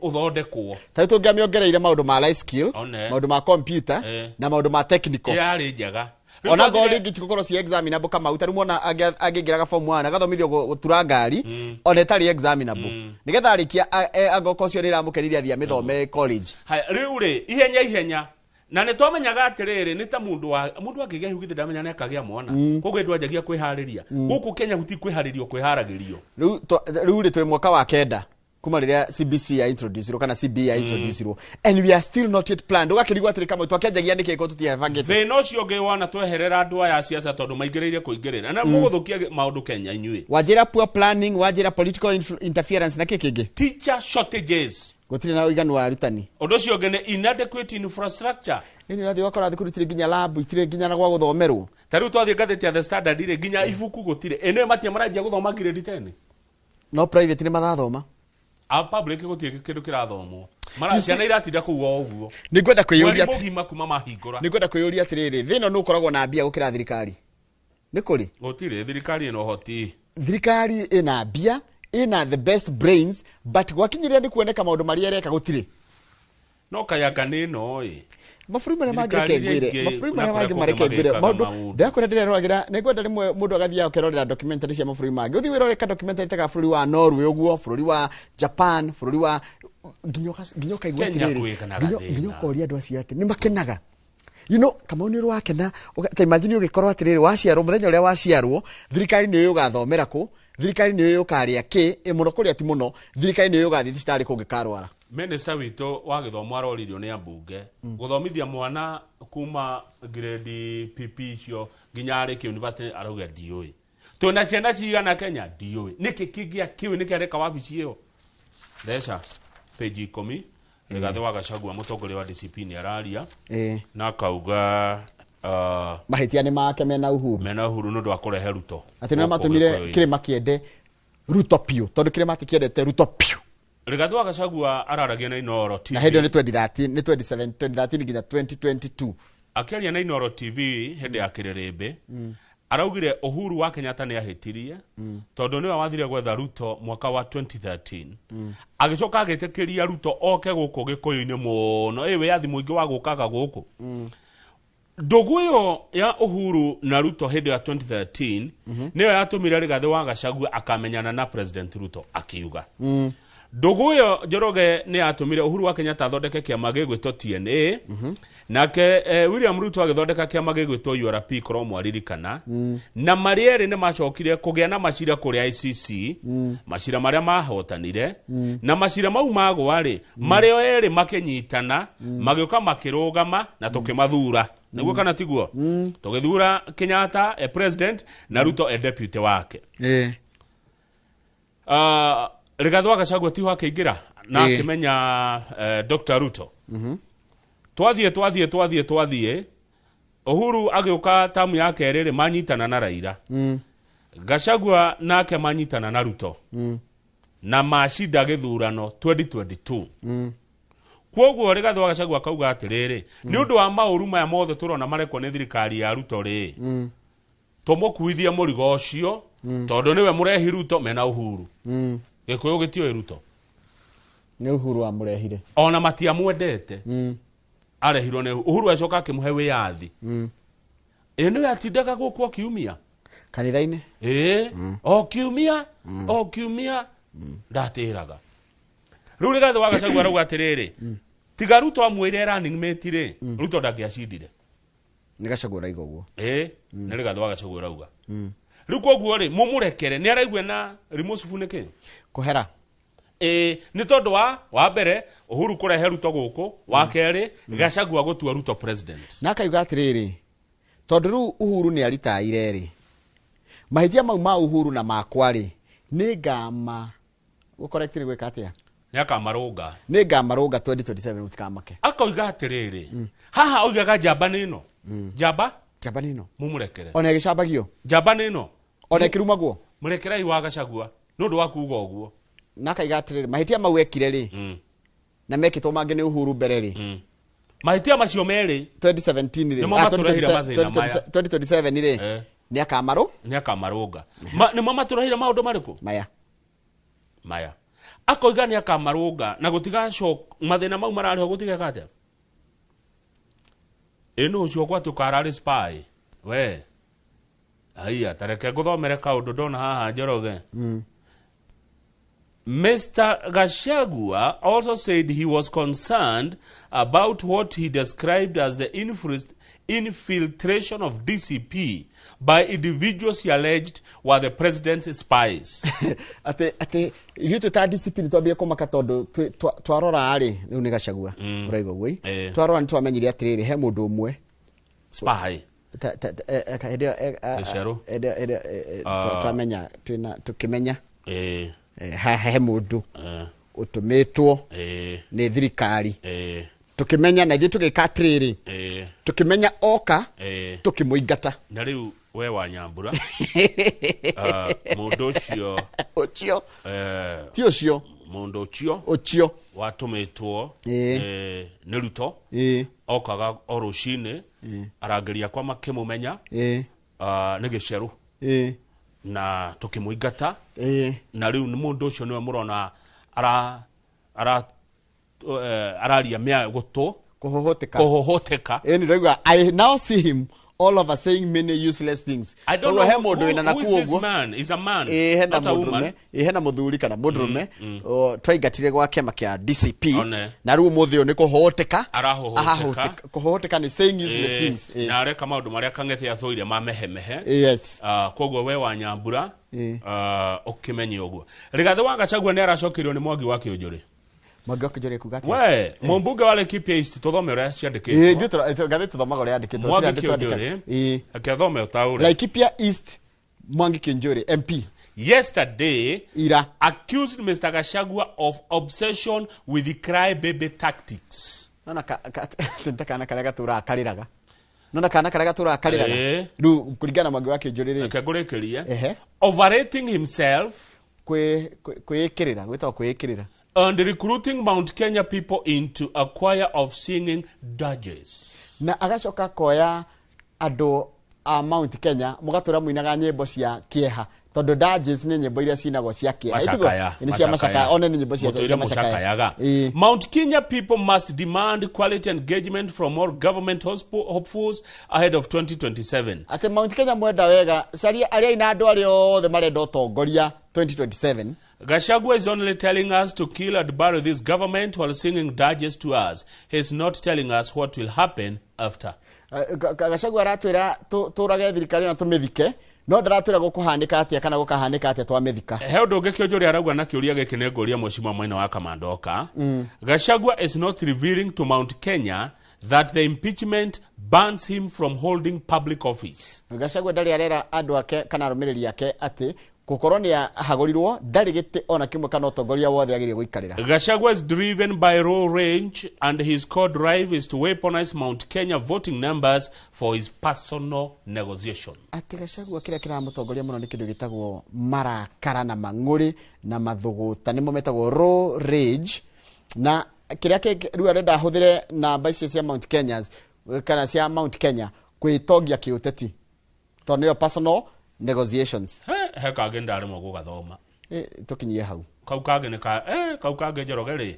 ũthondekwo. Ta rĩu tũngĩamĩongereire maũndũ ma life skill, maũndũ ma computer, na maũndũ ma technical. Yarĩ njega. Ona ngorwo rĩngĩ tigũkorwo ci examinable Kamau, ta rĩu mwana angĩingĩraga form 1 agathomithio gũtura ngari, ona ĩtarĩ examinable. Nĩgetha arĩkia, angokorwo ũcio nĩ ĩramũkenirie athiĩ amĩthome college. Haya, rĩu rĩ, ihenya ihenya. Na nĩ twamenyaga atĩrĩrĩ, nĩ ta mũndũ wa, mũndũ angĩgĩa ihu githĩ ndamenya nĩ akagĩa mwana. Koguo andũ anjagia kwĩharĩria. Gũkũ Kenya gũtirĩ kwĩharĩrio, kwĩharagĩrio. Rĩu rĩu rĩ twĩ mwaka wa kenda kuma rĩrĩa CBC ya introducirwo kana CBE ya introducirwo, and we are still not yet planned. Ũgakĩrigwo atĩrĩ Kamau, twakĩanjagia nĩkĩ korwo tũtiebangĩte? Thĩna ũcio ũngĩ wana tweherera andũ aya a siasa tondũ maingĩrĩire kũingĩrĩra. Na mũgũthũkia maũndũ Kenya inyuĩ. Wanjĩra poor planning, wanjĩra political interference na kĩ kĩngĩ? Teacher shortages. Gũtirĩ na ũiganu wa arutani. Ũndũ ũcio ũngĩ nĩ inadequate infrastructure. Ĩni ũrathiĩ ũgakora thukuru itirĩ nginya lab, itirĩ nginya na gwa gũthomerwo. Ta rĩu twathiĩ ngathĩti ya The Standard rĩ, nginya ibuku gũtirĩ. Ĩ nĩwe matia maranjia gũthoma grade 10. No private nĩ marathoma. A public gũtirĩ kĩndũ kĩrathomwo. You see, Ciana iratinda kũu o ũguo. Nĩ ngwenda kwĩyũria Mweri atĩ- mũgima kuma mahingũra. Nĩ ngwenda kwĩyũria atĩrĩrĩ, thĩ ĩno nĩ ũkoragwo na mbia gũkĩra thirikari? Nĩ kũrĩ? Gũtirĩ, thirikari ĩna ũhoti. Thirikari ĩna mbia, ĩna the best brains, but gwakinyĩrĩra nĩ kuoneka maũndũ marĩa ĩreka gũtirĩ. No kayanga nĩ ĩno ĩ. Mabũrũri marĩa mangĩ Thirikari reke ngwĩre, iria ingĩ mabũrũri na marĩa kũrĩa mangĩ kũngĩ mareke ngwĩre, magĩkaga maũndũ, maũndũ. ndĩrakwĩra ndĩreroragĩra, nĩ ngwenda rĩmwe mũndũ agathiĩ akerorera documentary cia mabũrũri mangĩ. Ũthiĩ wĩrore ka documentary ta ga bũrũri wa Norway ũguo, bũrũri wa Japan, bũrũri wa nginya nginya ũkaigua Kenya atĩrĩrĩ, kwĩkana gathĩna. nginya ũkoria andũ acio atĩ nĩ makenaga. You know, Kamau nĩ ũrĩ wakena, ta imagine ũgĩkorwo atĩrĩrĩ, waciarwo, mũthenya ũrĩa waciarwo, thirikari nĩ ũgathomera kũ, thirikari nĩ ũkarĩa kĩ, mũno kũrĩa ti mũno, thirikari nĩ ũgathiĩ thibitarĩ kũngĩkarwara. Minister witũ wa gĩthomo aroririo nĩ ambunge gũthomithia mwana kuma grade PP icio nginya arĩkie university arauga ndiũĩ. Twĩna ciana cigana Kenya? Ndiũĩ. Nĩkĩ kĩngĩ akĩũĩ nĩkĩ areka wabici ĩyo? Mbeca page 10 Rigathĩ wa Gachagua mũtongoria wa DCP nĩ araria na akauga mahĩtia nĩ make mena Uhuru. Mena Uhuru nĩ ũndũ wa kũrehe Ruto. Atĩ nĩo Gũkũ matũmire Gĩkũyũ-inĩ. kĩrĩma kĩende Ruto piũ, tondũ kĩrĩma tikĩendete Ruto piũ. Rigathĩ wa Gachagua araragia na Inooro TV. Na hĩndĩ ĩyo nĩ 2013, nĩ twenty seven, 2013 nginya 2022. Akĩaria na Inooro TV hĩndĩ ya kĩrĩrĩmbĩ, araugire Uhuru wa Kenyatta nĩ ahĩtirie, tondũ nĩwe wathire gwetha Ruto mwaka wa 2013. Agĩcoka agĩtĩkĩria Ruto oke gũkũ Gĩkũyũ-inĩ mũno, ĩ wĩyathi mũingĩ wa gũkaga gũkũ. Ndũgũ ĩyo ya Uhuru na Ruto hĩndĩ ya 2013 nĩyo yatũmire Rigathĩ wa Gachagua akamenyana na President Ruto akiuga. Ndũgũ ĩyo Njoroge nĩ yatũmire Uhuru wa Kenyatta athondeke kĩama gĩgwĩtwo TNA, nake William Ruto agĩthondeka kĩama gĩgwĩtwo URP, korwo mwaririkana. Na marĩ erĩ nĩ macokire kũgĩa na macira kũrĩa ICC, macira marĩa mahotanire, na macira mau magwa rĩ, marĩ o erĩ makĩnyitana, magĩũka makĩrũgama na tũkĩmathura. Nĩguo kana tiguo? Tũgĩthura Kenyatta e president na Ruto e deputy wake. Rigathĩ wa Gachagua tiho akĩingĩra na akĩmenya Dr. Ruto. Twathiĩ Uhuru agĩũka tamu ya kerĩ rĩ, manyitana na Raila. Gachagua nake manyitana na Ruto na macinda gĩthurano 2022. Kwoguo Rigathĩ wa Gachagua akauga atĩrĩrĩ, nĩ ũndũ wa maũru maya mothe tũrona marekwo nĩ thirikari ya Ruto rĩ, tũmũkuithie mũrigo ũcio, tondũ nĩwe mũrehi Ruto mena Uhuru. Gĩkũyũ gĩtiũĩ Ruto. Nĩ Uhuru wamũrehire. Ona matiamwendete. Arehirwo nĩ Uhuru, acoka akĩmũhe wĩyathi. Ĩ nĩwe atindaga gũkũ o kiumia kanitha-inĩ. Ĩ, o kiumia, o kiumia ndatĩraga. Rĩu Rigathĩ wa Gachagua arauga atĩrĩrĩ, tiga Ruto amwĩre running mate rĩ, Ruto ndangĩacindire. Nĩ Gachagua ũraiga ũguo? Ĩ, nĩ Rigathĩ wa Gachagua ũrauga. Rĩu koguo rĩ, mũmũrekere nĩ araigua na Rimosufu nĩkĩ? Kũhera. Ĩ, nĩ tondũ wa mbere Uhuru kũrehe Ruto gũkũ, wa kerĩ Gachagua gũtua Ruto president. Na akauga atĩrĩrĩ, tondũ rĩu Uhuru nĩ aritaire rĩ, mahĩtia mau ma Uhuru na makwa rĩ, nĩ ngama gũcorrect nĩ gwĩka atĩa? Nĩ akamarũnga. Nĩ ngamarũnga 2027, mũtikamake. Akoiga atĩrĩrĩ, haha oigaga njamba nĩ ĩno, njamba. Njamba nĩ ĩno. Mumũrekere. Ona ĩgĩcambagio. Njamba nĩ ĩno. Ona ĩkĩrumagwo. Mũrekerei wa Gachagua nĩ ũndũ wa kuga ũguo. Na akaiga atĩrĩrĩ, mahĩtia mau ekire rĩ, na mekĩtwo mangĩ nĩ Uhuru mbere rĩ, Mahĩtia macio merĩ 2017 rĩ, Nĩmo matũrehire mathĩna maya. 2027 rĩ, nĩ akamarũ nĩ akamarũnga. Nĩmo matũrehire maũndũ marĩkũ? Maya. Maya. Akoiga nĩ akamarũnga na gũtigacoka mathĩna mau mararĩho, gũtigeka atĩa? Ĩ nũ ũcio gwatuĩka ararĩ spy? We aiya, tareke ngũthomere kaũndũ ndona haha, Njoroge. Mr. Gachagua also said he was concerned about what he described as the infiltration of DCP by individuals he alleged were the president's spies. Atĩ ithuĩ twĩ ta DCP nĩ twambire kũmaka tondũ twarora rĩ, rĩu nĩ Gachagua ũraiga ũguo ĩ. Twarora nĩ twamenyire atĩrĩrĩ, he mũndũ ũmwe Spy. Hĩndĩ ĩyo, Gĩcerũ. Hĩndĩ ĩyo, twamenya twĩna tũkĩmenya he mũndũ ũtũmĩtwo nĩ thirikari. Tũkĩmenya na ithuĩ tũgĩka atĩrĩrĩ, tũkĩmenya oka, tũkĩmũingata. Na rĩu we wa Nyambura, mũndũ ũcio ũcio ti ũcio. Mũndũ ũcio ũcio watũmĩtwo nĩ Ruto okaga o rũcinĩ, arangĩri akwa makĩmũmenya, nĩ Gĩcerũ, na tũkĩmũingata. Na rĩu nĩ mũndũ ũcio nĩwe mũrona ara ara araria mĩa gũtũ. Kũhũhũtĩka. Kũhũhũtĩka. Ĩ nĩ ndauga I now see him all over saying many useless things. I don't Koguo know he mũndũ wĩna who is nakuo this ũguo. man. Is a man, Ĩ hena not a woman. mũndũrũme, ĩ hena mũthuri kana mũndũrũme twaingatire gwa kĩama kĩa DCP. One. Na rĩu ũmũthĩ ũyũ nĩ kũhũhũtĩka. Arahũhũtĩka. Arahũhũtĩka. Kũhũhũtĩka nĩ saying useless things. Na areka maũndũ marĩa Kang'ethe athũire ma mehemehe. Koguo we wa Nyambura, ũkĩmenye ũguo Rigathĩ wa Gachagua nĩ aracokerio nĩ Mwangi wa Kĩũnjũrĩ. Mwangi wa Kĩũnjũrĩ kuga atĩa? We mũmbunge wa Laikipia East, tũthome ũrĩa ciandĩkĩtwo. Ithuĩ ngathĩti tũthomaga ũrĩa yandĩkĩtwo. Mwangi Tũtirĩ andũ twandĩkaga. Kĩũnjũrĩ, reke thome ũtaũre. Laikipia East Mwangi Kĩũnjũrĩ MP yesterday ira accused Mr. Gachagua of obsession with the cry baby tactics. Nona ta kana karĩa gatũraga karĩraga, nona kana karĩa gatũraga karĩraga. Rĩu kũringana na Mwangi wa Kĩũnjũrĩ rĩ, Reke ngũrĩkĩrie. Overrating himself kwĩĩkĩrĩra, gwĩtagwo kwĩĩkĩrĩra. and recruiting Mount Kenya people into a choir of singing dirges. Na agacoka akoya andũ a Mount Kenya mũgatũra mũinaga nyĩmbo cia kĩeha tondũ dirges nĩ nyĩmbo iria cinagwo cia kĩeha. Macakaya. Nĩ cia macakaya, one nĩ nyĩmbo cia Mũtũire cia macakaya. mũcakayaga. Ĩĩ. Mount Kenya people must demand quality engagement from all government hopefuls ahead of 2027. Atĩ Mount Kenya mwenda wega caria arĩa ina andũ arĩa othe marenda ũtongoria 2027. Gachagua is only telling us to kill and bury this government while singing dirges to us. He's not telling us what will happen after. Gachagua aratwĩra tũrage thirikari na tũmĩthike, no ndaratwĩra gũkũhanĩka atĩa kana gũkahanĩka atĩa twamĩthika. He ũndũ ũngĩ kĩonjũria arauga na kĩũria gĩkĩ nĩ ngũria mũcima mwena wa Kamandoka. Gachagua is not revealing to Mount Kenya that the impeachment bans him from holding public office. Gachagua ndarĩ arera andũ ake kana arũmĩrĩri ake atĩ gũkorwo nĩ ahagũrirwo ndarĩ gĩtĩ ona kĩmwe kana ũtongoria wothe agĩrĩire gũikarĩra. Gachagua is driven by raw range and his core drive is to weaponize Mount Kenya voting numbers for his personal negotiation. Atĩ Gachagua kĩrĩa kĩramũtongoria mũno nĩ kĩndũ gĩtagwo marakara na mang'ũrĩ na mathũgũta, nĩmo metagwo raw rage, na kĩrĩa rĩu arenda ahũthĩre namba icio cia Mount Kenyas kana cia Mount Kenya kwĩtongia kĩũteti tondũ nĩyo personal negotiations. He kangĩ ndaremwo gũgathoma. Tũkinyie hau. Kau kangĩ nĩ ka kau kangĩ Njoroge rĩ,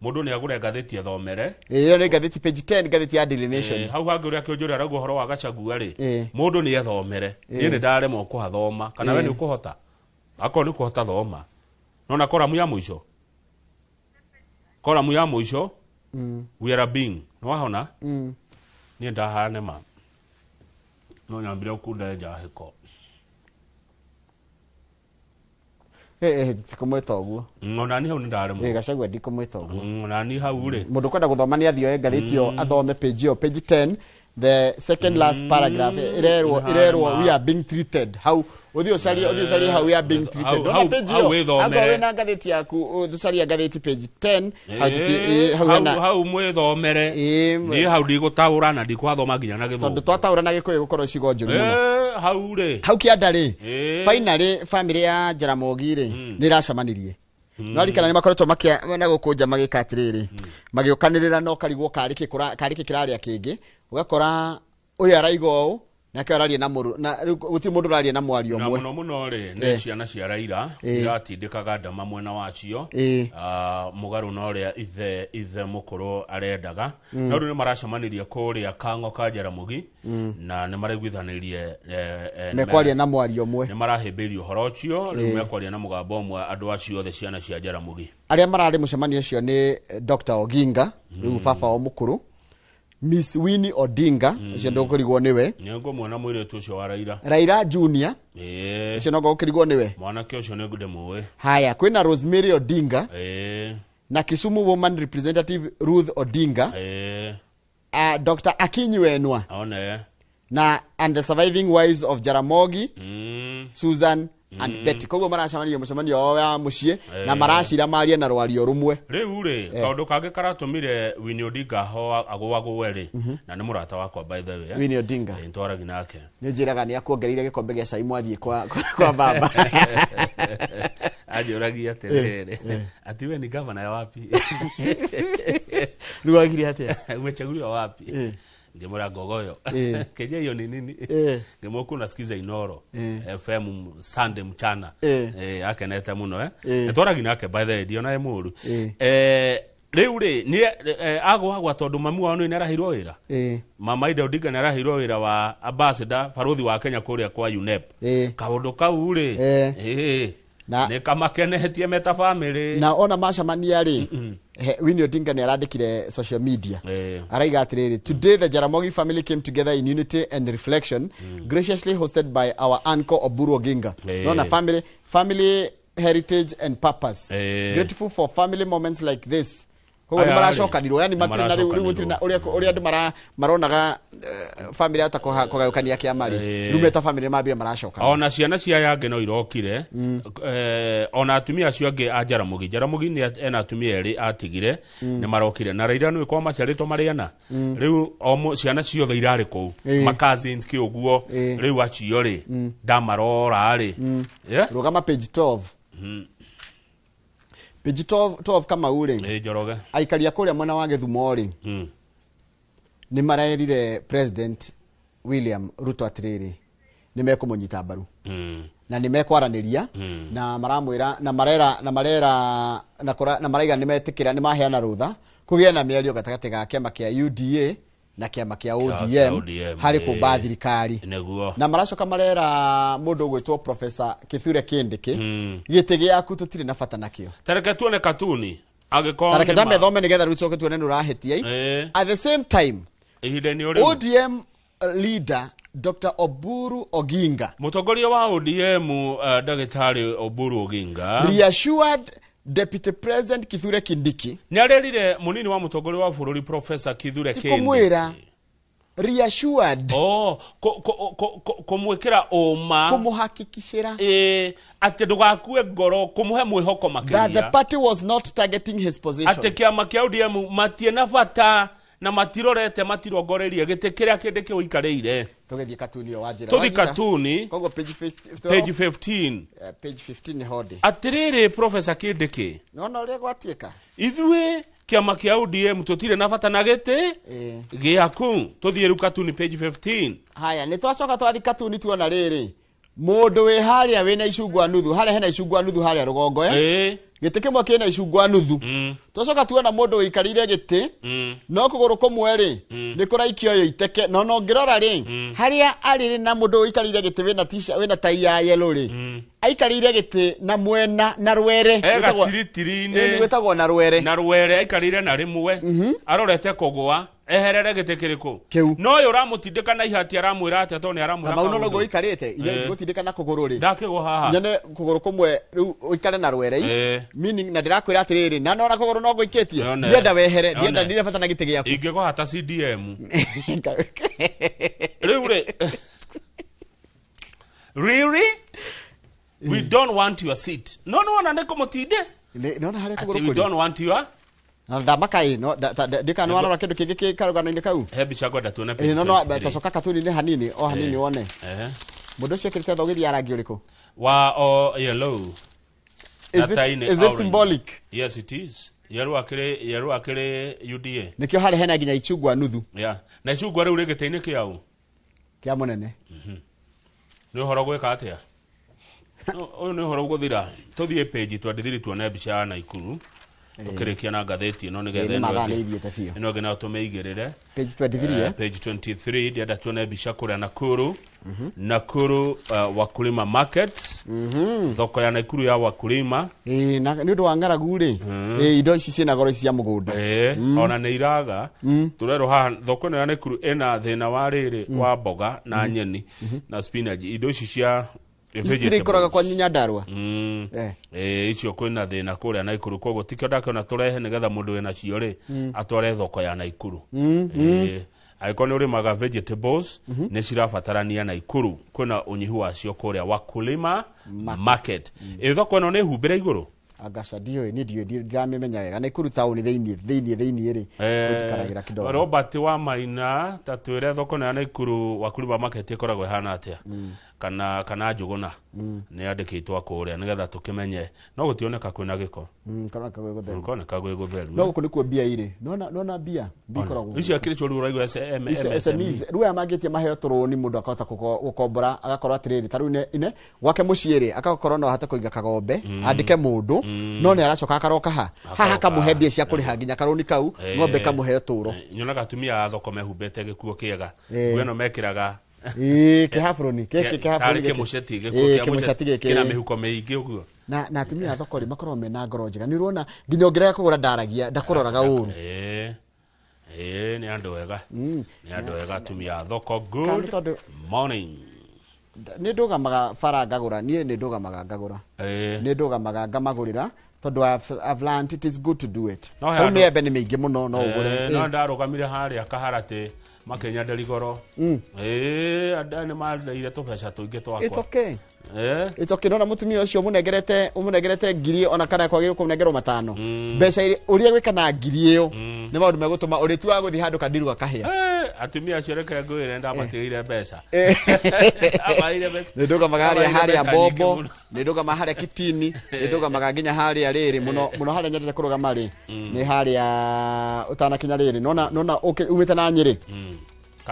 mũndũ nĩ agũre ngathĩti ethomere. Ĩyo nĩ ngathĩti page 10, ngathĩti ya Daily Nation. Hau hangĩ ũrĩa kĩonjũria arauga ũhoro wa Gachagua rĩ, mũndũ nĩ ethomere. Niĩ nĩ ndaremwo kũhathoma kana we nĩ ũkũhota? Akorwo nĩ ũkũhota thoma. Nona koramu ya mũico, koramu ya mũico, we are a being. Nĩ wahona? Niĩ ndahane ma no nyambire kunda njahĩko. Tikũmwĩta ũguo. Ona ni hau nĩ ndaremwo. Gachagua ndikũmwĩta ũguo. Ona ni hau rĩ. Mũndũ kwenda gũthoma nĩ athiĩ oe ngathĩti ĩyo athome page ĩyo, page 10, the second last paragraph irerwo we are being treated. Hau ũthiĩ ũcarie, ũthiĩ ũcarie hau we are being treated. Ndona page Hau ĩyo, wĩthomere. angorwo wĩna ngathĩti yaku, ũcarie ngathĩti page 10, hau hau hena hau mwĩthomere. Niĩ hau ndigũtaũra na ndikwathoma nginya na gĩthũngũ. Tondũ twataũra na gĩkũyũ gũkorwo ciugo njũru mũno. Hau rĩ. Hau kĩanda rĩ, finally family ya Jaramogi rĩ nĩ ĩracemanirie. No arikana nĩ makoretwo makia na gũkũ nja magĩka atĩrĩrĩ, magĩũkanĩrĩra no karigwo karĩ kĩ karĩ kĩ kĩrarĩa kĩngĩ, ũgakora ũyũ araiga ũũ nake araria na mũrũ, na rĩu gũtirĩ mũndũ ũraria na mwario Na ũmwe. mũno mũno rĩ, nĩ ciana cia Raila iratindĩkaga ndama mwena wacio, mũgarũ na ũrĩa ithe mũkũrũ arendaga. No rĩu nĩ maracemanirie kũrĩa Kang'o ka Jaramogi, na nĩ maraiguithanĩirie, mekwaria na mwario ũmwe. Nĩ marahĩmbĩirie ũhoro ũcio, rĩu mekwaria na mũgambo ũmwe andũ acio othe ciana cia Jaramogi. Arĩa mararĩ mũcemanio ũcio nĩ Dr. Oginga, rĩu baba wao mũkũrũ, Miss Winnie Odinga, ũcio ndũkũrigwo nĩwe. Nĩ ngũmuona mũirĩtu ũcio wa Raila. Raila Junior, ũcio no ngũkĩrigwo nĩwe. Mwanake ũcio nĩ ndĩmũĩ. Haya, kwĩna Rosemary Odinga, na Kisumu Woman Representative Ruth Odinga, Dr. Akinyi Wenwa, One. na and the surviving wives of Jaramogi, Susan and Betty. Koguo maracemania mũcemanio wao wa mũciĩ na maracira marie na rwario rũmwe. Rĩu rĩ, kaũndũ kangĩ karatũmire Winnie Odinga ho agũagũe rĩ, na nĩ mũrata wakwa by the way. Winnie Odinga. Nĩtwaragi nake. Nĩ njĩraga nĩ akuongereire gĩkombe gĩa cai mwathiĩ kwa baba. Anjũragia atĩrĩrĩ, ati we ni gavana ya wapi? Rĩu wagire atĩa? Umechaguliwa wapi? Ngĩmwĩra Ngogoyo. Kenya hiyo ni nini? Ngĩmwĩra kuna sikiza Inoro FM Sunday mchana. Akenete mũno. Nĩtwaragi nake by the way, ndionaye mũru. Rĩu rĩ, nĩ agwagwa tondũ mami wao nĩ araheirwo wĩra. Mama Ida Odinga nĩ araheirwo wĩra wa ambassador barothi wa Kenya kũrĩa kwa UNEP. Kaũndũ kau rĩ, nĩ kamakenetie meta family. Na ona macemania rĩ, Winnie Odinga nĩ arandĩkire social media. Araiga atĩrĩrĩ, today the Jaramogi family came together in unity and reflection, graciously hosted by our uncle Oburu Oginga. Nona family heritage and purpose. Grateful for family moments like this. Koguo nĩ Aya, maracokanirwo, yani nĩ matirĩ na rĩu, rĩu gũtirĩ na ũrĩa andũ maronaga, family ata kũgayũkania kĩama rĩ. Rĩu meta family mambire maracokana. Ona ciana cia yange no irokire, ona atumia acio angĩ a Jaramogi. Jaramogi nĩ ena atumia erĩ atigire, nĩ marokire. Na Raila nĩ kwa maciarĩtwo marĩ ana. Rĩu o ciana ciothe irarĩ kũu. Ma cousins kĩ ũguo. Rĩu acio rĩ, ndamarora rĩ. Rũgama page 12. Page 12 kama ure. Njoroge. Aikaria kũrĩa mwena wa Gĩthumo rĩ, nĩ marerire president William Ruto atiriri ni mekumunyita mbaru na ni mekwaraniria na maramwira na marera na marera na kora na maraiga ni metikira ni maheana rutha kugia na mĩario gatagatĩ ga kĩama kĩa UDA na kĩama kĩa ODM harĩ kũmba thirikari na maracoka marera mũndũ ũgwĩtwo Professor Kithure Kindiki gĩtĩ gĩaku tũtirĩ na bata nakĩo. Tareke tuone katuni angĩkorwo tareke ndambe thome nĩgetha rĩu tũcoke tuone nĩ ũrahĩtia. At the same time ihinda-inĩ o rĩu ODM leader Dr. Oburu Oginga, mũtongoria wa ODM Ndagĩtarĩ Oburu Oginga, reassured Deputy President Kithure Kindiki nĩarerire mũnini wa mũtongoria wa bũrũri Professor Kithure Kindiki tikumwĩra reassured kũmwĩkĩra ũma kũmũhakikishĩra atĩ ndũgakue ngoro kũmũhe mwĩhoko makĩria that the party was not targeting his position, atĩ kĩama kĩa ODM matirĩ na bata na matirorete matirongoreirie gĩtĩ kĩrĩa Kindiki ũikarĩire. Tũgĩthiĩ katuni o wanjĩra tũthiĩ katuni koguo page 15 page 15 page 15 hodi atĩrĩrĩ Professor Kindiki nona ũrĩa gwatuĩka ithuĩ kĩama kĩa ODM tũtirĩ na bata na gĩtĩ gĩaku. Tũthiĩ rĩu katuni page 15. Haya nĩ twacoka twathiĩ katuni tuona rĩrĩ mũndũ wĩ harĩa wĩna icungwa nuthu harĩa hena icungwa nuthu harĩa rũgongo gĩtĩ kĩmwe kĩna icungwa nuthu. Twacoka tuona mũndũ ũikarĩire gĩtĩ no kũgũrũ kũmwe rĩ nĩ kũraikio ũyũ iteke no no ngĩrora rĩ harĩa arĩ na mũndũ ũikarĩire gĩtĩ wĩna t-shirt wĩna tai ya yellow rĩ aikarĩire gĩtĩ na mwena na rwere gatiritirĩ-inĩ gwĩtagwo na rwere na rwere aikarĩire na rĩmwe arorete kũgũa eherere gĩtĩ kĩrĩkũ kĩu no ũyũ ũramũtindĩka na ihati aramwĩra atĩa tondũ nĩ aramwĩra kamau no noguo ũikarĩte ithe gũtindĩka na kũgũrũ rĩ ndakĩgũa haha nyone kũgũrũ kũmwe rĩu ũikare na rwere meaning na ndĩrakwĩra atĩrĩrĩ na nona kũgũrũ no ngũikĩtie ndienda wehere ndienda ndire bata na gĩtĩ gĩaku ingĩgũa ta CDM rĩu rĩ really we don't want your seat no no ona nĩ kũmũtinde nona harĩa kũgũrũ we don't want your na ndamaka no ndika warora kindu kingi ki karugano-inĩ kau he mbica ngwenda tuone page no no tacoka katuni-inĩ hanini o hanini wone mũndũ ũcio ekĩrĩte thogithi ya rangi ũrĩkũ wa o yellow. Is it symbolic? Yes it is. Yellow akĩrĩ UDA nikio harĩa hena nginya icungwa nuthu. Yeah na icungwa rĩu rĩ gĩtĩ-inĩ kĩau kĩa mũnene nĩ ũhoro gwĩka atĩa ũyũ nĩ ũhoro ũgũthira. Tũthiĩ page 23 tuone mbica ya Naikuru tukirikia na ngathĩti ĩno nĩgetha ĩno ĩngĩ nayo tũmĩigĩrĩre page 23 page 23 ndĩrenda tuone mbica kũrĩa Nakuru. Nakuru Wakulima Market thoko ya Nakuru ya Wakulima na nĩ ũndũ wa ng'aragu rĩ indo ici ciĩna goro ici cia mũgũnda ona nĩ iraga tũrerwo haha thoko ĩno ya Nakuru ĩna thĩna wa rĩrĩ wa mboga na nyeni na spinach indo ici cia ici ikoraga kwa Nyandarua icio kwĩna thĩna kũrĩa Naikuru koguo tikĩo ndakĩona tũrehe nĩgetha mũndũ wĩna cio rĩ atware thoko ya Naikuru. Angĩkorwo nĩ ũrĩmaga vegetables nĩ cirabatarania Naikuru kwĩna ũnyihu wacio kũrĩa Wakulima Market. Ĩ thoko ĩno nĩ humbĩre igũrũ agaca ndiũĩ niĩ ndiũĩ ndiramĩmenya wega Naikuru taũni thĩinĩ thĩinĩ rĩ gũtikaragĩra kidogo. Robert wa Maina ta twĩre thoko ĩno ya Naikuru Wakulima Market ĩkoragwo ĩhana atĩa kana Njũgũna nĩ andĩkĩtwo kũrĩa nĩgetha tũkĩmenye no gũtioneka kwĩna gĩko karoneka gwĩ gũtheru karoneka gwĩ gũtheru no gũkũ nĩkuo mbia irĩ nona mbia ikoragwo icio akĩrĩ rĩu ũraigua SMEs rĩu aya mangĩtie maheo tũrũni mũndũ akahota gũkombora agakorwo atĩrĩrĩ ta rĩu ine gwake mũciĩ rĩ agakorwo no ahote kũiga kagombe andĩke mũndũ no nĩ aracoka akaroka ha haha kamũhe mbia cia kũrĩha nginya karũni kau ng'ombe kamũhe ũtũro. Nyonaga atumia a thoko mehumbĩte gĩkuo kĩega nguo ĩno mekĩraga kĩhaburoni kĩhaburoni kĩmũceti gĩkuo kĩna mĩhuko mĩingĩ ũguo na atumia a thoko rĩ makoragwo mena ngoro njega nĩ ũrona nginya ũngĩrega kũgũra ndaragia ndakũroraga ũru. Nĩ andũ ega nĩ andũ ega atumia a thoko. Good morning. Nĩ ndũgamaga bara ngagũra niĩ nĩ ndũgamaga ngagũra nĩ ndũgamaga ngamagũrĩra tondũ I've learned it is good to do it. Rĩu mĩembe nĩ mĩingĩ mũno no ũgũre. No ndarũgamire harĩa Kaharatĩ makĩnyenderia goro andũ nĩ mandeire tũbeca tũingĩ twakwa. It's okay. It's okay. Nona mũtumia ũcio ũmũnengerete ngiri ona kana kwagĩrĩirwo kũmũnengerwo matano mbeca ũrĩa gwĩka na ngiri ĩyo nĩ maũndũ megũtũma ũrĩtuaga gũthiĩ handũ kandiru gakahĩa. Atumia acio reke ngwĩre ndamatigĩire mbeca. Nĩ ndũgamaga harĩa Bombo nĩ ndũgamaga harĩa Kitini nĩ ndũgamaga nginya harĩa rĩrĩ mũno mũno harĩa nyendete kũrũgama rĩ nĩ harĩa ũtanakinya rĩrĩ nona nona umĩte na Nyĩrĩ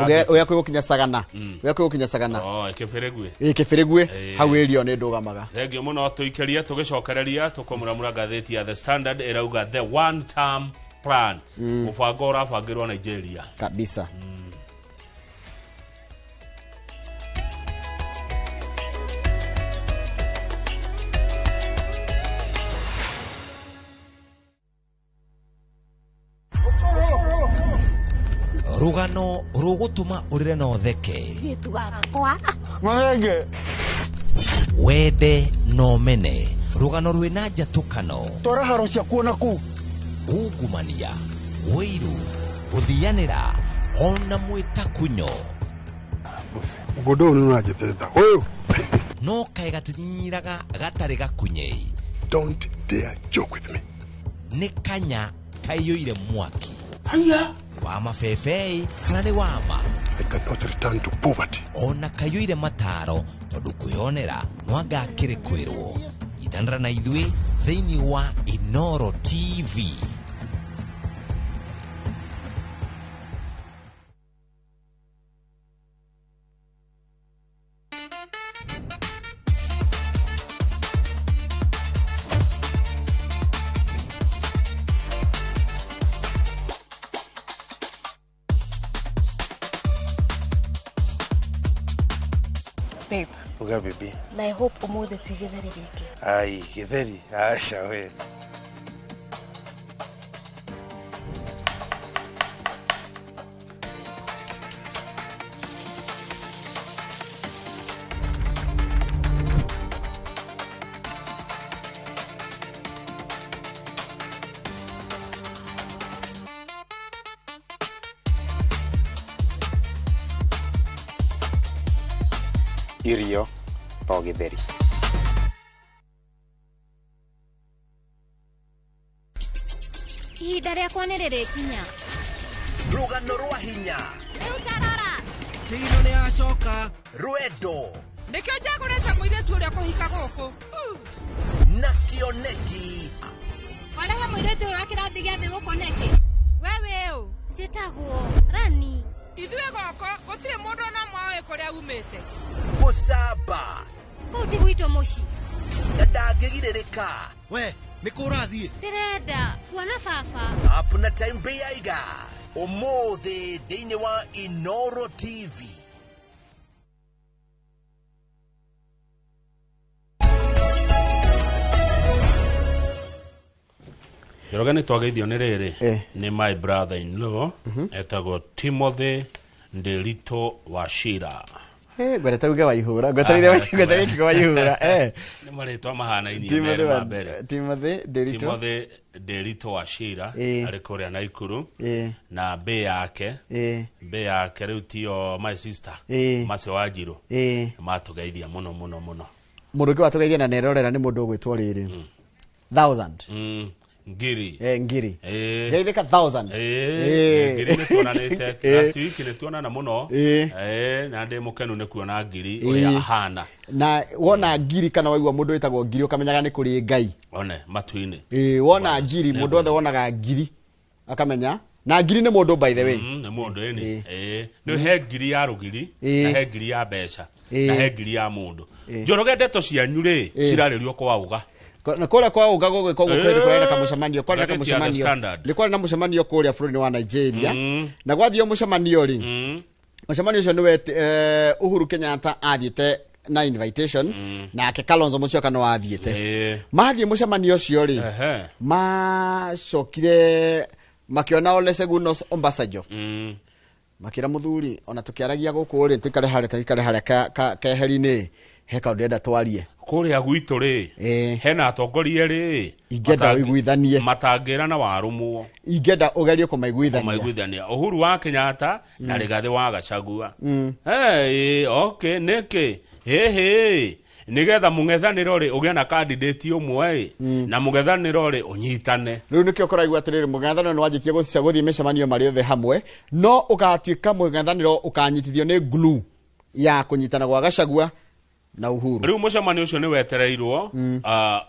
Ũrĩa kwĩ gũkinya Sagana. Ũrĩa kwĩ gũkinya Sagana. Oh, Kĩbĩrĩgwe. Ĩ Kĩbĩrĩgwe hau area nĩ ndũgamaga. Thengio mũno tũikĩrie tũgĩcokereria tũkũmuramura ngathĩti ya The Standard ĩrauga the one term plan. Mũbango ũrabangĩrwo Nigeria. Kabisa. Rugano rugutuma urire na utheke. Wende no mene. Rugano rwina njatukano. Twara haro ciakuo na kuu. Ungumania, ũiru, gũthianĩra ona mwĩtakunyo. Mũgũnda ũyũ nĩũranjĩtĩrĩta. Ũyũ. No kaĩ gatinyinyiraga gatarĩ gakunyei. Don't dare joke with me. Nĩ kanya kaiyũire mwaki. Haya. Wa mabebei kana nĩ wama. I cannot return to poverty. Ona kaiyũire mataro tondũ kwĩyonera no anga akĩrĩ kwĩrwo. Nyitanĩra na ithuĩ thĩinĩ wa Inooro TV. Babe. Uga baby. Na I hope umuthi ti githeri giki. Ai, githeri. Aca we. Irio to githeri. Ihinda rĩakwa nĩ rĩrĩkinya. Rũgano rwa hinya. Rĩu tarora. Kĩino nĩ acoka. Rwendo. Nĩkĩo njagũrĩte mũirĩtu ũrĩa kũhika gũkũ. Na kĩoneki. Warehe mũirĩtu ũyũ wa kĩrathi gĩa thĩ gũkũ nĩkĩ? We wĩ ũ? Njĩtagwo Rani. Ithuĩ gũkũ gũtirĩ mũndũ ona ũmwe ũĩ kũrĩa umĩte. Gũcamba. Kũu ti gwitũ mũciĩ. Na ndangĩgirĩrĩka. We, nĩ kũ ũrathiĩ? Ndĩrenda kuona baba. Up na time Bĩaiga. Ũmũthĩ thĩinĩ wa Inooro TV. Njoroge nĩ twageithio nĩ rĩrĩ nĩ my brother in law etagwo Timothy Nderito Wachira. Ngwendete uge Waihũra, ngwetereire kiugo Waihũra. Nĩ marĩtwa mahanainie merĩ ma mbere. Timothy Nderito. Timothy Nderito Wachira arĩ kũrĩa Naikuru na mbĩ yake. Mbĩ yake rĩu tiyo my sister Mercy Wanjiru. Matũgeithia mũno mũno mũno. Mũndũ ũngĩ watũgeithia na nerorera nĩ mũndũ ũgwĩtwo rĩrĩ. Thousand. Ngiri. Ngiri. Geithĩka thousand. Ngiri nĩ tuonanĩte last week nĩ tuonana mũno. Na ndĩ mũkenu nĩ kuona ngiri ũrĩa ahana. Na wona ngiri kana waigua mũndũ wĩtagwo ngiri ũkamenyaga nĩ kũrĩ Ngai. One matu-inĩ. Wona ngiri mũndũ othe wonaga ngiri akamenya na ngiri nĩ mũndũ by the way. Nĩ mũndũ ĩni. Nĩ he ngiri ya rũgiri na he ngiri ya mbeca na he ngiri ya mũndũ. Njoroge ndeto cianyu rĩ cirarĩrio kwa uga. Na kũrĩa kwa uga gũgĩkwo gũkwĩrĩ kũrĩa na kamũcemanio kwarĩ na kamũcemanio nĩ kwarĩ na mũcemanio kũrĩa bũrũri-inĩ wa Nigeria na gwathio mũcemanio rĩ mũcemanio ũcio nĩwe Uhuru Kenyatta athiĩte na invitation nake Kalonzo Musyoka no athiĩte mathiĩ mũcemanio ũcio rĩ macokire makĩona Olusegun Obasanjo makĩra mũthuri ona tũkĩaragia gũkũ rĩ tũikare harĩa tũikare harĩa keheri-inĩ he kaũndũ ndĩrenda twarie kũrĩa gwitũ rĩ hena atongoria rĩ ingĩenda ũiguithanie matangĩra na warũmwo ingĩenda ũgerie kũmaiguithania Uhuru wa Kenyatta na Rigathĩ wa Gachagua okay nĩkĩ hĩhĩ nĩgetha mũng'ethanĩro rĩ ũgĩe na candidate ũmwe na mũng'ethanĩro rĩ ũnyitane. Rĩu nĩkĩo kũraigua atĩrĩrĩ mũng'ethanĩro nĩ wanjĩtie gũthiĩ mĩcemanio marĩ othe hamwe no ũgatuĩka mũng'ethanĩro ũkanyitithio nĩ glue ya kũnyitana gwa Gachagua Na Uhuru. Rĩu mũcemanio ũcio nĩ wetereirwo,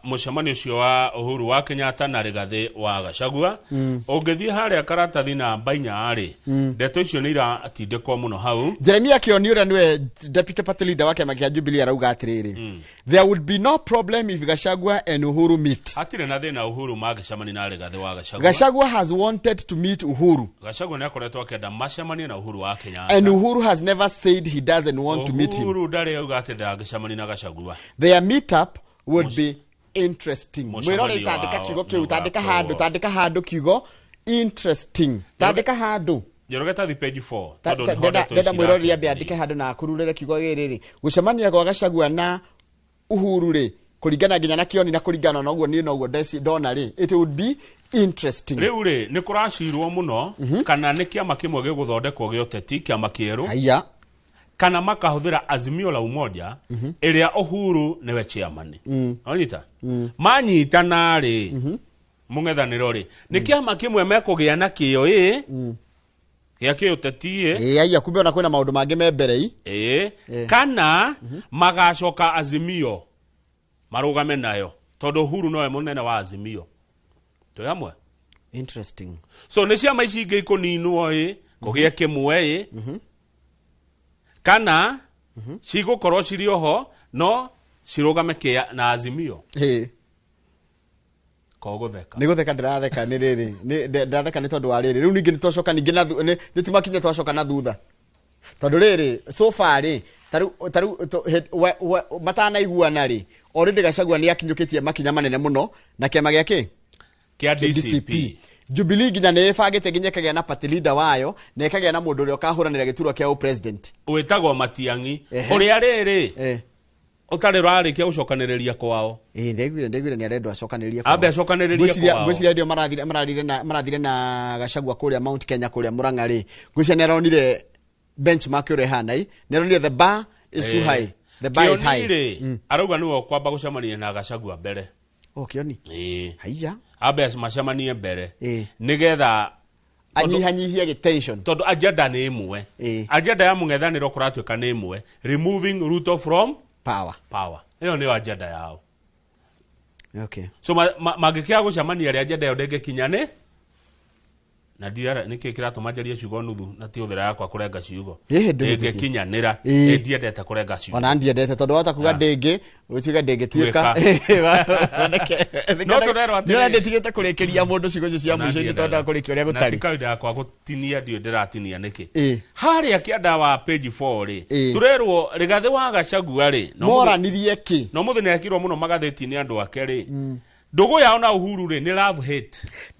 mũcemanio ũcio wa Uhuru wa Kenyatta na Rigathĩ wa Gachagua. Ũngĩthiĩ harĩa karatathi namba 4 rĩ, ndeto icio nĩ iratindĩkwo mũno hau. Jeremiah Kioni ũrĩa nĩwe deputy party leader wa kĩama kĩa Jubilee arauga atĩrĩrĩ, there would be no problem if Gachagua and Uhuru meet. Hatirĩ na thĩna Uhuru mangĩcemania na Rigathĩ wa Gachagua. Gachagua has wanted to meet Uhuru. Gachagua nĩ akoretwo akĩenda macemanie na Uhuru wa Kenyatta. And Uhuru has never said he doesn't want to meet him. Uhuru ndarĩ auga atĩ ndangĩcemania na Gachagua. Their meetup would be interesting. Mũcemanio Mwĩrore tandĩka wao kiugo kĩu, nĩ tandĩka ũgakorwo. handũ, tandĩka handũ kiugo interesting. Tandĩka handũ. Njoroge tathi page 4 tondũ nĩho ndeto Ndenda ici mwĩroreri ambe iratindĩrĩrio. andĩke handũ na akururĩre kiugo gĩkĩ rĩ. Gũcemania gwa Gachagua na Uhuru rĩ, kũringana nginya na Kioni na kũringana na ũguo niĩ noguo ndona rĩ, it would be interesting. Rĩu rĩ, nĩ kũracirwo mũno kana nĩ kĩama kĩmwe gĩgũthondekwo gĩa ũteti, kĩama kĩerũ. Haiya. Kana makahũthĩra Azimio la Umoja ĩrĩa Uhuru nĩwe chairman. Wanyita? Manyitana rĩ, mũng'ethanĩro rĩ, nĩ kĩama kĩmwe mekũgĩa na kĩo ĩ, gĩa kĩũteti ĩ. Ĩ, aiya, kumbe ona kwĩna maũndũ mangĩ me mbere i. Ĩ, kana magacoka Azimio marũgame nayo tondũ Uhuru nowe mũnene wa Azimio. Twĩ hamwe? Interesting. So nĩ ciama ici ingĩ ikũninwo ĩ, kũgĩe kĩmwe ĩ, kana cigũkorwo cirĩ oho no cirũgame kĩa na Azimio. Ĩ. Kogũtheka. Nĩ gũtheka ndĩratheka nĩ rĩrĩ, ndĩratheka nĩ tondũ wa rĩrĩ. Rĩu ningĩ nĩ twacoka ningĩ na nĩ timakinya twacoka na thutha. Tondũ rĩrĩ, so far rĩ, tarĩu matanaiguana rĩ, already Gachagua nĩ akinyũkĩtie makinya manene mũno na kĩama gĩa kĩ? Kĩa Kĩa DCP. Jubilee nginya nĩ ĩbangĩte nginya ĩkagĩa na party leader wayo na ĩkagĩa na mũndũ ũrĩa ũkahũranĩra gĩturwa kĩa president. Wĩtagwo Matiang'i. Ehe. Ũrĩa rĩrĩ, ũtarĩ ũrarĩkia gũcokanĩrĩria kwao. Ĩ, ndaiguire nĩ arendwo acokanĩrĩrie kwao. Ambe acokanĩrĩrie kwao. Ngwĩciria ndio marathire na Gachagua kũrĩa Mount Kenya kũrĩa Murang'a rĩ. Ngwĩciria nĩ aronire benchmark ũrĩa ĩhana ĩ. Nĩ aronire the bar is too high. The bar is high. Kioni rĩ, arauga nĩwe ũkwamba gũcemania na Gachagua mbere. Oh, Kioni. Ĩ. Haiya. Ambe macemanie mbere. Ĩ. Nĩgetha anyihanyihie gĩ tension. Tondũ agenda nĩ ĩmwe. Agenda ya mũng'ethanĩro kũratuĩka nĩ ĩmwe. Removing Ruto from power. Power. Ĩyo nĩyo agenda yao. Okay. So mangĩkĩaga gũcemania rĩ, agenda ĩyo ndĩngĩkinya nĩ na ndiara nĩkĩ kĩratũma njarie ciugo nuthu na ti ũthera yakwa kũrenga ciugo. Ĩhĩ, ndũhĩtĩtie. Ndĩngĩkinyanĩra. Ĩ. Ĩ, ndiendete kũrenga ciugo. Ona ndiendete tondũ wahota kuga ndĩngĩ, ũtuĩke ndĩngĩtuĩka. No tũrerwo atĩrĩrĩ. Nĩ ũrĩa ndĩtigĩte kũrĩkĩria mũndũ ciugo icio cia Ona mũico-inĩ ndiendete. tondũ ndakũrĩkia ũrĩa Na gũtarĩ. ti kawaida yakwa gũtinia, ndiũĩ ndĩratinia nĩkĩ. Ĩ. Harĩa kĩanda wa page 4 rĩ, Ĩ. tũrerwo Rigathĩ wa Gachagua rĩ, Moranirie kĩ? no mũthĩ nĩekirwo mũno magathĩti-inĩ andũ ake rĩ. Ndũgũ yao na Uhuru rĩ, nĩ love hate.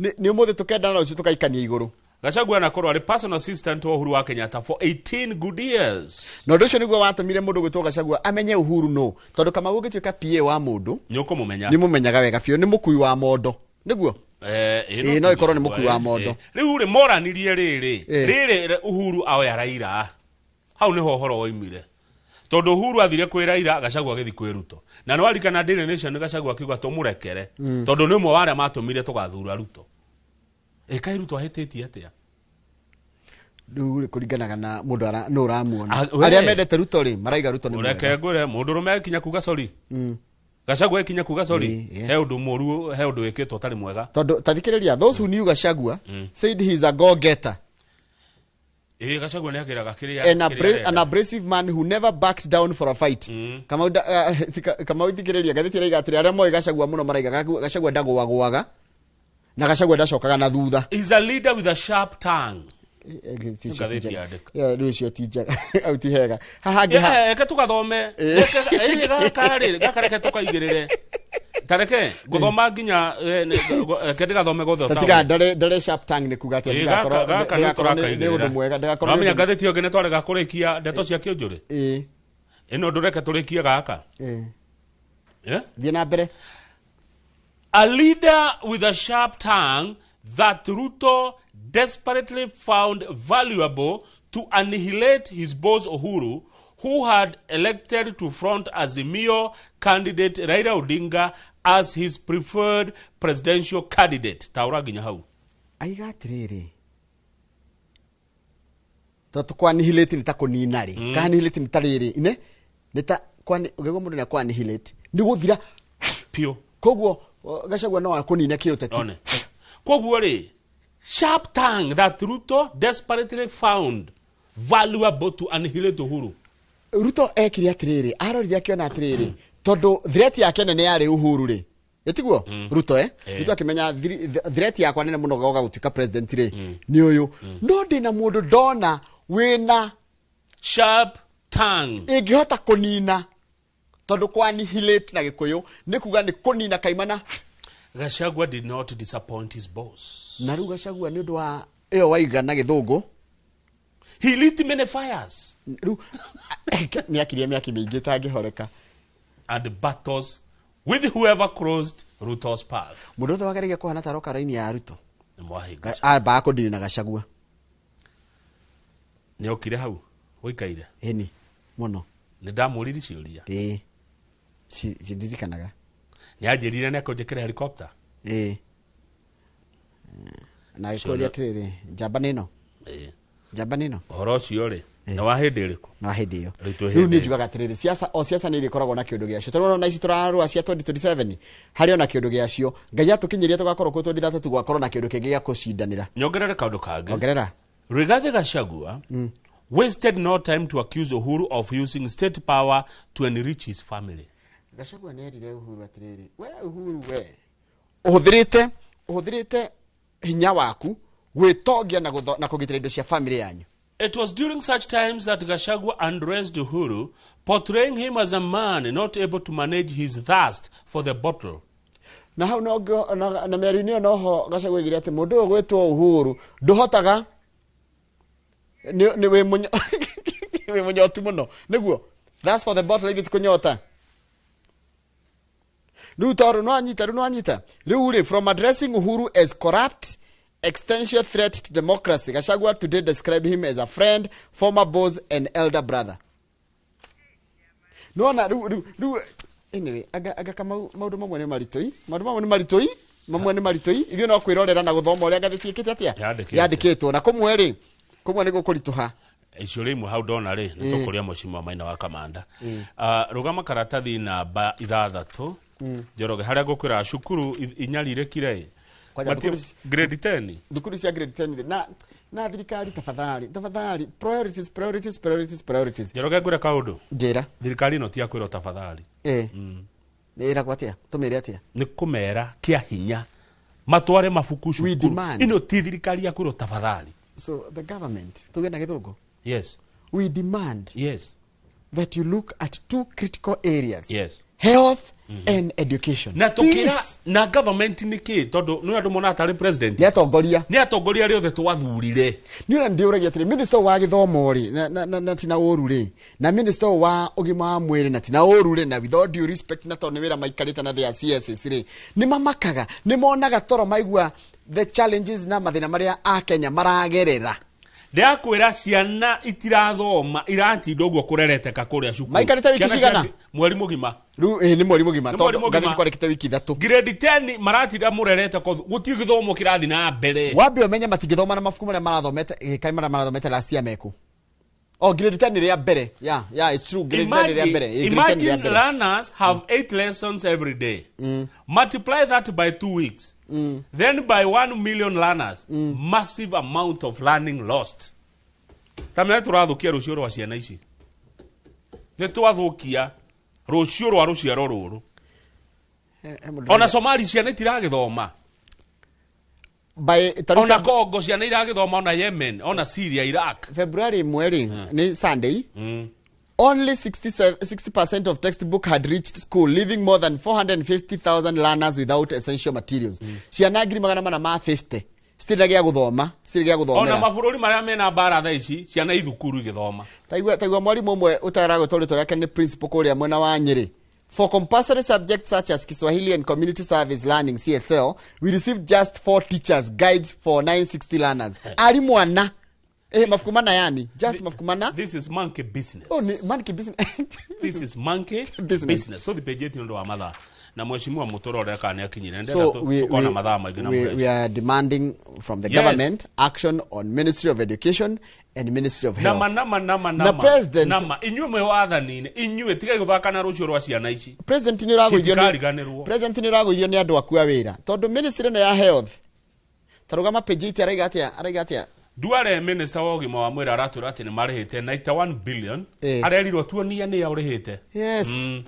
Nĩ ũmũthĩ tũkendana na ũcio tũkaikania igũrũ. Gachagua anakorwo arĩ personal assistant wa Uhuru wa Kenyatta for 18 good years. Na ũndũ ũcio nĩguo watũmire mũndũ gwĩtwo Gachagua amenye Uhuru nũ, tondũ Kamau ũngĩtuĩka PA wa mũndũ, Nĩ ũkũmũmenya. nĩ mũmenyaga wega biũ, nĩ mũkui wa mondo. Nĩguo? Ĩ, no ĩkorwo nĩ mũkui wa mondo. Rĩu rĩ, moranirie rĩrĩ. Ĩ. Rĩrĩ Uhuru aoya Raila. Hau nĩho ũhoro woimire. Tondũ Uhuru athire kwĩ Raila, Gachagua agĩthiĩ kwĩ Ruto. Na nĩ warikana Daily Nation Gachagua akiuga tũmũrekere. Tondũ nĩ ũmwe wa arĩa matũmire tũgathura Ruto. Ĩ, kaĩ Ruto ahĩtĩtie atĩa? Rĩu rĩ, kũringanaga na mũndũ nũ ũramuona. Ah, we. Arĩa mendete Ruto rĩ, maraiga Ruto nĩ mwega. Ũreke ngwĩre, mũndũrũme akinya kuga sorry. Gachagua akinya kuga sorry. Ĩ, yes. He ũndũ mũũru, he ũndũ wĩkĩtwo ũtarĩ mwega. Tondũ ta thikĩrĩria, those who knew Gachagua said he is a go-getter. Ĩ, Gachagua nĩ agĩraga kĩrĩa An kĩrĩa arenda. abrasive man who never backed down for a fight. Kamau Kamau thikĩrĩria, ngathĩti ĩraiga atĩrĩ, arĩa moĩ Gachagua mũno maraiga Gachagua ndagũagũaga na Gachagua ndacokaga na thutha. He's a leader with a sharp tongue. Ngathĩti Ngathĩti yandĩka. Rĩu icio ti njega. Au ti hega. Haha hangĩ Reke tũgathome. Gaka rĩ, gaka reke tũkaigĩrĩre. Ta reke ngũthoma nginya, reke ndĩgathome gothe Ta ũtaũri. tiga ndare sharp tongue nĩ kuga atĩa, Ĩ, gaka nĩ ndĩgakorwo nĩ tũrakaigĩrĩra. ũndũ mwega, ndĩgakorwo nĩ Wamenya ũndũ ngathĩti ĩyo ĩngĩ nĩ twarega kũrĩkia ndeto cia kĩũnjũrĩ? Ĩ. Ĩno ndũreke tũrĩkie gaka. Ĩ. Eh? Thiĩ na mbere. A leader with a sharp tongue that Ruto desperately found valuable to annihilate his boss Uhuru, who had elected to front Azimio candidate Raila Odinga as his preferred presidential candidate. Taura nginya hau. Aiga atĩrĩrĩ, tondũ kwanihilate nĩ ta kũnina rĩ, ka annihilate nĩ ta rĩrĩ, ine nĩ ta Kwani ũngĩigua mũndũ nĩ akũ-annihilate nĩ gũthira piũ. Koguo Gachagua no akũnine kĩũteti. One koguo rĩ, sharp tongue that Ruto desperately found valuable to annihilate Uhuru. Ruto ekire atĩrĩrĩ, arorire akĩona atĩrĩrĩ, tondũ threat yake nene yarĩ Uhuru rĩ, ĩtiguo Ruto Ruto akĩmenya threat yakwa nene mũno goga gũtuĩka president rĩ nĩ ũyũ, no ndĩna mũndũ ndona wĩna sharp tongue ĩngĩhota kũnina, tondũ kũ-annihilate na Gĩkũyũ nĩ kuga nĩ kũnina kaimana. Gachagua did not disappoint his boss. Na rĩu Gachagua nĩ ũndũ wa ĩyo waiga na Gĩthũngũ, he lit many fires. Rĩu nĩ akirie mĩaki mĩingĩ ĩtangĩhoreka. And battles with whoever crossed Ruto's path. Mũndũ wothe wageragia kũhana ta aroka raini ya Ruto Nĩ mwahĩngĩca. Ambaga kũndiri na Gachagua. Nĩ okire hau ũikaire? Ĩni mũno. Nĩ ndamũririe ciũria. Ĩĩ, cindirikanaga. Nĩ anjĩrire nĩ akũnjĩkĩra helicopter. Ĩĩ, na agĩkũria atĩrĩrĩ, njamba nĩ ĩno? Ĩĩ. Njamba nĩ ĩno? Ũhoro ũcio rĩ, nĩ wa hĩndĩ ĩrĩkũ? Na wa hĩndĩ ĩyo. Rĩu twĩ Rĩu hĩndĩ niĩ njugaga atĩrĩrĩ, siasa o siasa nĩ irĩkoragwo na kĩũndũ gĩacio, tondũ ona ici tũrarũa cia 2027 harĩ ona kĩũndũ gĩacio. Ngai atũkinyĩria tũgakorwo kuo 2033, gũgakorwo na kĩũndũ kĩngĩ gĩa kũcindanĩra. Nyongerere kaũndũ kangĩ. Ongerera. Rigathi Gachagua wasted no time to accuse Uhuru of using state power to enrich his family. Gachagua nĩ erire Uhuru atĩrĩrĩ, we Uhuru, we ũhũthĩrĩte hinya waku gwĩtongia na na kũgitĩra indo cia family yanyu. It was during such times that Gachagua undressed Uhuru, portraying him as a man not able to manage his thirst for the bottle. Na hau no na mĩario-inĩ ĩyo noho Gachagua oigire atĩ mũndũ ũyũ gwĩtwo Uhuru ndũhotaga, nĩ wĩ mũnyotu mũno, nĩguo that's for the bottle ithuĩ ti kũnyota. Rĩu tondũ no anyita, rĩu no anyita. Rĩu rĩ, from addressing Uhuru as corrupt existential threat to democracy, Gachagua today described him as a friend, former boss and elder brother. Nona rĩu anyway, anga Kamau, maũndũ mamwe nĩ maritũ, maũndũ mamwe nĩ maritũ, mamwe nĩ maritũ. Ithuĩ no kwĩrorera na gũthoma ũrĩa ngathĩti ĩkĩte atĩa Yandĩkĩtwo. yandĩkĩtwo, na kũmwe rĩ, kũmwe nĩ gũkũritũha. Icio imwe hau ndona rĩ, nĩ tũkũria mũcimo Maina wa Kamanda. Rũgama karatathi namba 6, Njoroge, harĩa ngũkwĩra cukuru inyarirĩkire. Kwanja Grade 10. Thukuru cia grade 10 rĩ, na thirikari tafadhali, tafadhali, priorities, priorities, priorities, priorities. Njoroge, ngwĩre kaũndũ. Njĩra. Thirikari ĩno ti ya kwĩrwo tafadhali. Nĩ ĩragwo atĩa? Tũmĩre atĩa? Nĩ kũmera kĩa hinya matware mabuku We cukuru. demand. Ĩno ti thirikari ya kwĩrwo tafadhali. So the government, tuge na Gĩthũngũ. Yes. We demand Yes. that you look at two critical areas. Yes. Health and education. Na tũkĩra Please. na government nĩ kĩ, tondũ nĩ andũ monaga tarĩ president. Nĩ atongoria. Nĩ atongoria arĩa othe twathurire. Nĩ ũrĩa ndĩũragia atĩrĩ, minister wa gĩthomo rĩ, na tina ũru rĩ, na minister wa ũgima wa mwĩrĩ na tina ũru rĩ, na with all due respect, na tondũ nĩ wĩra maikarĩte na their CSS rĩ, nĩ mamakaga, nĩ monaga toro maigua the challenges na mathĩna marĩa Akenya maragerera. Ndĩrakwĩra ciana itirathoma, iratinda ũguo kũrereteka kũrĩa cukuru. Maikarĩte wiki Ciana cigana? Mweri mũgima. Rĩu, nĩ mweri mũgima, Nĩ mweri tondũ mũgima. ngathĩti kwandĩkĩte wiki 3. Grade 10 maratinda mũrereteko, gũtirĩ gĩthomo kĩrathiĩ na mbere. Wambe ũmenye matingĩthoma na mabuku marĩa marathomete, kaĩ marĩa marathomete last year meku. Oh, grade 10 nĩ rĩa mbere. Yeah, yeah, it's true. Grade 10 nĩ rĩa mbere. Grade 10 nĩ rĩa Imagine mbere. learners have 8 lessons every day. Multiply that by 2 weeks. Then by 1 million learners, massive amount of learning lost. Ta menya tũrathũkia rũciũ rwa ciana ici. Nĩ twathũkia rũciũ rwa rũciaro rũrũ. He mũndũ Ona Somali ciana itiragĩthoma. By tarĩu Ona Congo ciana iragĩthoma, ona Yemen, ona Syria, Iraq. February mweri nĩ Sunday. Only 60% of textbook had reached school, leaving more than 450,000 learners without essential materials. Ciana ngiri magana mana ma 50 citirĩ na gĩa gũthoma, citirĩ gĩa Ona gũthomera. mabũrũri marĩa mena mbara thaa ici, ciana i thukuru igĩthoma. Taigua mwarimũ ũmwe ũtaragwetwo rĩtwa rĩake nĩ principal kũrĩa mwena wa Nyĩrĩ. For compulsory subjects such as Kiswahili and Community Service Learning CSL, we received just 4 teachers guides for 960 learners. Arimũ ana. Mabuku mana yani? Just mabuku mana? This is monkey business. Oh, ni monkey business. This is monkey Business. business. So the page 8 nĩ ũndũ wa mathaa. Na mheshimiwa mũtũrore kana nĩ akinyire. Ndenda So we, tũkona we, mathaa maingĩ na we, mũheci. we are demanding from the government action on Ministry of Education and Ministry of Health. Nama nama nama Na nama president- nama inyuĩ mwĩ wathani-inĩ, inyuĩ tigai gũthaka na rũciũ rwa ciana ici. President nĩ ũragũithio nĩ Citikariganĩrwo. President nĩ ũragũithio nĩ andũ aku a wĩra tondũ ministry ĩno ya health tarũgama page 8 araiga atĩa, araiga atĩa? Duale minister wa ũgima wa mwĩrĩ aratwĩra atĩ nĩ marĩhĩte 91 billion. Arerirwo tuonie nĩ ya ũrĩhĩte.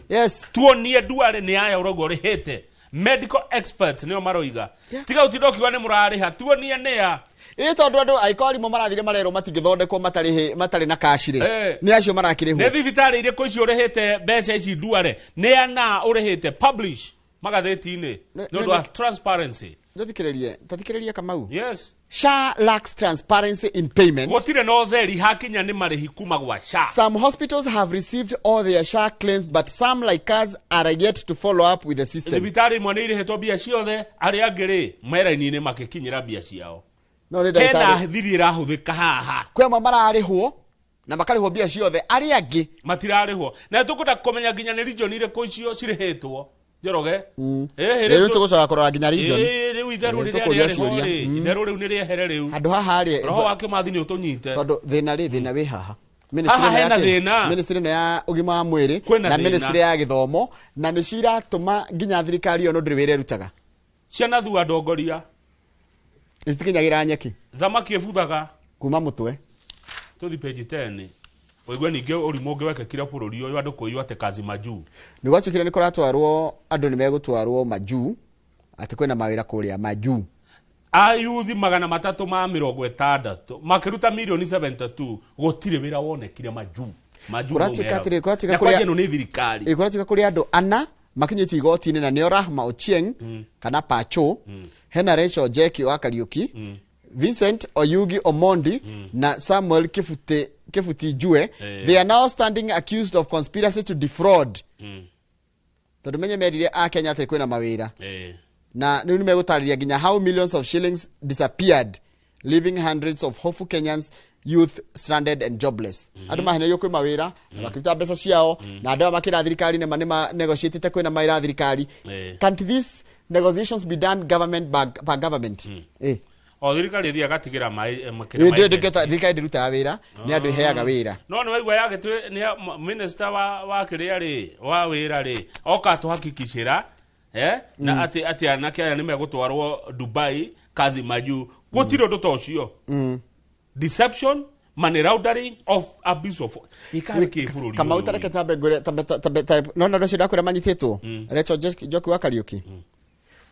Yes. Tuonie Duale nĩ aya ũrauga ũrĩhĩte. Medical experts nĩo maroiga. Tiga ũtinda ũkiuga nĩ mũrarĩha, tuonie nĩ ya. Ĩ tondũ andũ angĩkorwo arimũ marathire marerwo matingĩthondekwo matarĩ matarĩ na cash rĩ, nĩ acio marakĩrĩhwo. Nĩ thibitarĩ irĩkũ icio ũrĩhĩte mbeca ici Duale? Nĩ ana ũrĩhĩte? Publish magathĩti-inĩ nĩ ũndũ wa transparency. Ndathikĩrĩrie, tathikĩrĩria Kamau. Yes. SHA lacks transparency in payment. Gũtirĩ na ũtheri hakinya nĩ marĩhi kuma gwa SHA. Some hospitals have received all their SHA claims, but some like us are yet to follow up with the system. Thibitarĩ imwe nĩ irĩhĩtwo mbia ciothe, arĩa angĩ rĩ meraini-inĩ makĩkinyĩra mbia ciao. No nĩ Hena ndagĩtarĩ. thiri ĩrahũthĩka haha. Kwĩ amwe mararĩhwo na makarĩhwo mbia ciothe, arĩa angĩ matirarĩhwo. Na tũkwenda kũmenya nginya nĩ region irĩkũ icio cirĩhĩtwo. Njoroge. Rĩu tũgũcoka kũrora nginya region. Rĩu itherũ rĩrĩa Tũkũria rĩarĩ ho ciũria. rĩ, itherũ rĩu nĩ rĩehere rĩu. Handũ haha rĩ, Roho wa Kĩmathi nĩ ũtũnyite. Tondũ thĩna rĩ, thĩna wĩ haha. Haha hena thĩna. Ministry ĩno ya ũgima wa mwĩrĩ Kwĩna na thĩna. ministry ya gĩthomo na nĩcio iratũma nginya thirikari ĩyo no ndĩrĩ wĩra ĩrutaga. Ciana thua ndongoria. Citikinyagĩra nyeki. Thamaki ĩbuthaga. Kuma mũtwe. Tũthi page 10. Ũigue ningĩ ũrimũ ũngĩ wekĩkire bũrũri ũyũ andũ kũiywo atĩ kazi majuu. Nĩ gwatuĩkire nĩ kũratwarwo andũ nĩ megũtwarwo majuu atĩ kwĩna mawĩra kũrĩa majuu. Ayuthi 360 makĩruta milioni 72 gũtirĩ wĩra wonekire majuu. Majuu Kũratuĩka atĩrĩ, kũratuĩka na kũrĩa- kwanja ĩno nĩ thirikari. Ĩ, kũratuĩka kũrĩ andũ ana makinyĩtio igoti-inĩ na nĩo Rahma Ochieng kana Pacho, hena Rachel Jeki wa Kariuki, Vincent Oyugi Omondi na Samuel Kifuti Jue. They are now standing accused of conspiracy to defraud. Tondũ menye merire a Kenya atĩ kwĩna mawĩra. Na rĩu nĩ megũtarĩria nginya how millions of shillings disappeared, leaving hundreds of hopeful Kenyans youth stranded and jobless. Andũ mahenerio kwĩ mawĩra na makĩruta mbeca ciao na andũ aya makĩra thirikari nĩ ma negotiatĩte kwĩna mawĩra thirikari. Can't these negotiations be done government by government? O thirikari ĩthiaga ĩgatigĩra maĩ makĩria maĩ Thirikari ndĩrutaga wĩra, nĩ andũ ĩheaga wĩra. No nĩ waigua yagĩtwĩ nĩ minister wa kĩrĩa rĩ wa wĩra rĩ oka tũhakikicĩra na atĩ anake aya nĩ megũtwarwo Dubai kazi majuu. Gũtirĩ ũndũ ta ũcio. Deception, money laundering of abuse of ikarĩ kĩ bũrũri Kamau ũyũ? tareke tambe ngwĩre tambe no na andũ acio ndakwĩra manyitĩtwo Rachel Njoki wa Kariuki.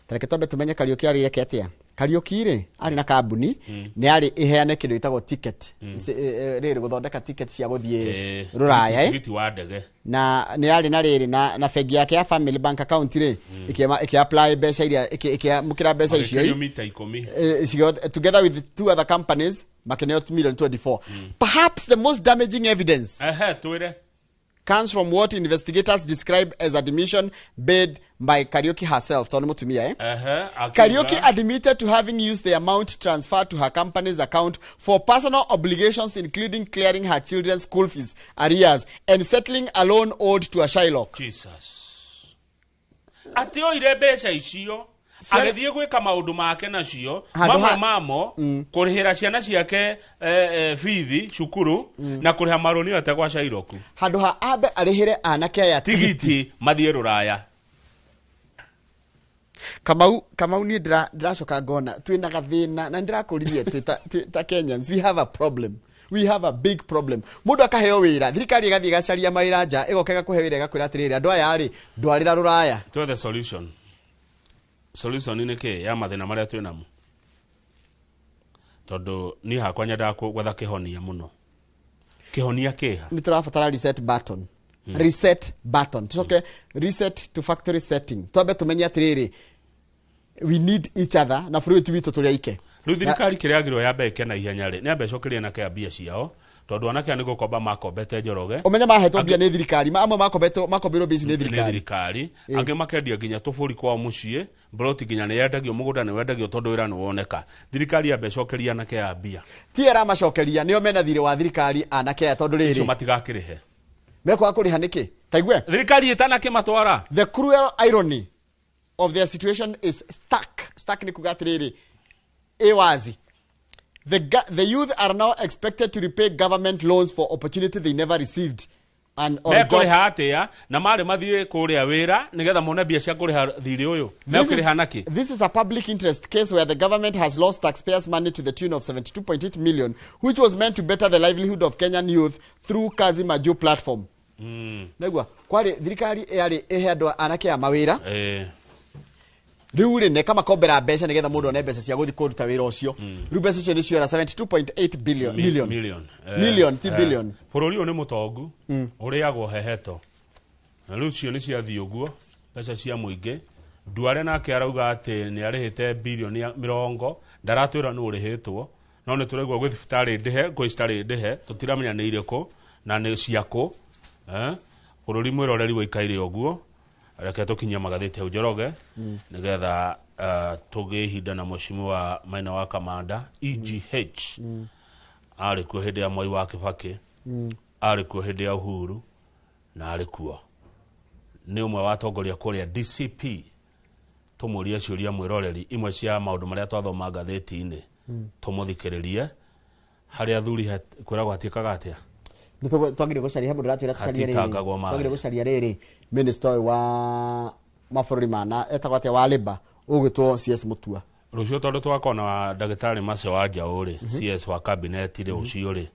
Tareke twambe tũmenye Kariuki arĩ eke atĩa. Kariuki rĩ arĩ na kambuni nĩ arĩ ĩheane kĩndũ gĩtagwo ticket. Rĩrĩ gũthondeka ticket cia gũthiĩ rũraya. Tigiti wa ndege. Na nĩ arĩ na rĩrĩ na bengi yake ya family bank account rĩ ĩkĩ apply mbeca iria ĩkĩamũkĩra mbeca icio Magĩkĩrio mita 10. Together with two other companies makeneo million 24. Perhaps the most damaging evidence Ehe, twĩre. comes from what investigators describe as admission made by Kariuki herself. Tondũ nĩ mũtumia? Ehe, akiuga. Kariuki admitted to having used the amount transferred to her company's account for personal obligations, including clearing her children's school fees arrears and settling a loan owed to a Shylock. Jesus. Atĩ oire mbeca icio agĩthiĩ gwĩka maũndũ make nacio Handũ mamwe mamo kũrĩhĩra ciana ciake bithi cukuru na kũrĩha marũni yote gwa Shairoku. Handũ ha ambe arĩhĩre anake aya tigiti mathiĩ rũraya. Kamau niĩ ndĩracoka ngona twĩna gathĩna na nĩndĩrakũririe twĩ ta Kenyans we have a problem. We have a big problem. Mũndũ akaheo wĩra, thirikari ĩgathiĩ ĩgacaria mawĩra nja, ĩgoka ĩgakũhe wĩra ĩgakwĩra atĩrĩrĩ, andũ aya rĩ, ndwarĩra rũraya. Twethe solution. Solution nĩ kĩ ya mathĩna marĩa twĩ namo? Tondũ niĩ hakwa nyendaga gwetha kĩhonia mũno. Kĩhonia kĩha? Nĩ tũrabatara reset button. Reset button. Tucoke reset to factory setting. Twambe tũmenye atĩrĩrĩ, we need each other na bũrũri ti witũ tũrĩ aike. Rĩu thirikari kĩrĩa yagĩrĩirwo yambe ĩke na ihenya rĩ, nĩ yambe ĩcokerie anake aya mbia ciao, tondũ anake aya nĩ gũkomba makombete Njoroge. Ũmenye mahetwo mbia nĩ thirikari, amwe makombeirwo mbia ici nĩ Nĩ thirikari. thirikari. Angĩ makendia nginya tũbũri kwao mũciĩ, mburoti nginya nĩ yendagio, mũgũnda nĩ wendagio tondũ wĩra nĩ woneka. Thirikari yambe ĩcokerie anake aya mbia. Ti ĩramacokeria, nĩo mena thirĩ wa thirikari anake aya tondũ Icio rĩrĩ. matigakĩrĩhe. Mekwaga kũrĩha nĩkĩ? Taigue. Thirikari ĩtanakĩmatwara. The cruel irony of their situation is stark. Stark nĩ kuga atĩrĩrĩ, ĩ wazi. The youth are now expected to repay government loans for opportunity they never received and on job. Mekũrĩha atĩa na marĩ mathiĩ kũrĩa wĩra nĩgetha mone mbia cia kũrĩha thirĩ ũyũ? Mekũrĩha nakĩ? This is a public interest case where the government has lost taxpayers' money to the tune of 72.8 million, which was meant to better the livelihood of Kenyan youth through Kazi Majuu platform. Naigua kwarĩ thirikari yarĩ ĩhe andũ anake a mawĩra. Rĩu rĩ neka makombera mbeca nĩgetha mũndũ one mbeca cia gũthiĩ kũruta wĩra ũcio. Rĩu mbeca icio nĩ ciora 72.8 billion. Million. Million. Million, ti billion. Bũrũri ũyũ nĩ mũtongu ũrĩagwo heheto, na rĩu cio nĩ ciathiĩ ũguo mbeca cia mũingĩ. Nduare nake arauga atĩ nĩ arĩhĩte bilioni 20, ndaratwĩra nũ ũrĩhĩtwo, no nĩ tũraigua gwĩ thibitarĩ ndĩhe, kwĩ citarĩ ndĩhe, tũtiramenya nĩ irĩkũ na nĩ ciakũ. Bũrũri mwĩroreri wĩikaire ũguo. Reke tũkinyie magathĩti hau, Njoroge, nĩgetha tũgĩe ihinda na Mheshimiwa Maina wa Kamanda EGH. Arĩ kuo hĩndĩ ya Mwai wa Kibaki, arĩ kuo hĩndĩ ya Uhuru, na arĩ kuo nĩ ũmwe wa atongoria kũrĩa DCP. Tũmũrie ciũria mwĩroreri imwe cia maũndũ marĩa twathoma ngathĩti-inĩ. Tũmũthikĩrĩrie harĩa athuri kwĩragwo hatiĩkaga atĩa. Nĩ twagĩrĩire gũcaria he mũndũ ũratwĩra tũcarie rĩrĩ. Hatitangagwo maĩ. Twagĩrĩire gũcaria rĩrĩ minister ũyũ wa mabũrũri mana etagwo atĩa wa Labour ũgwĩtwo CS Mutua. Rũciũ tondũ twakorwo na ndagĩtarĩ Mace wa Njaũ rĩ, CS wa cabinet rĩ, ũcio rĩ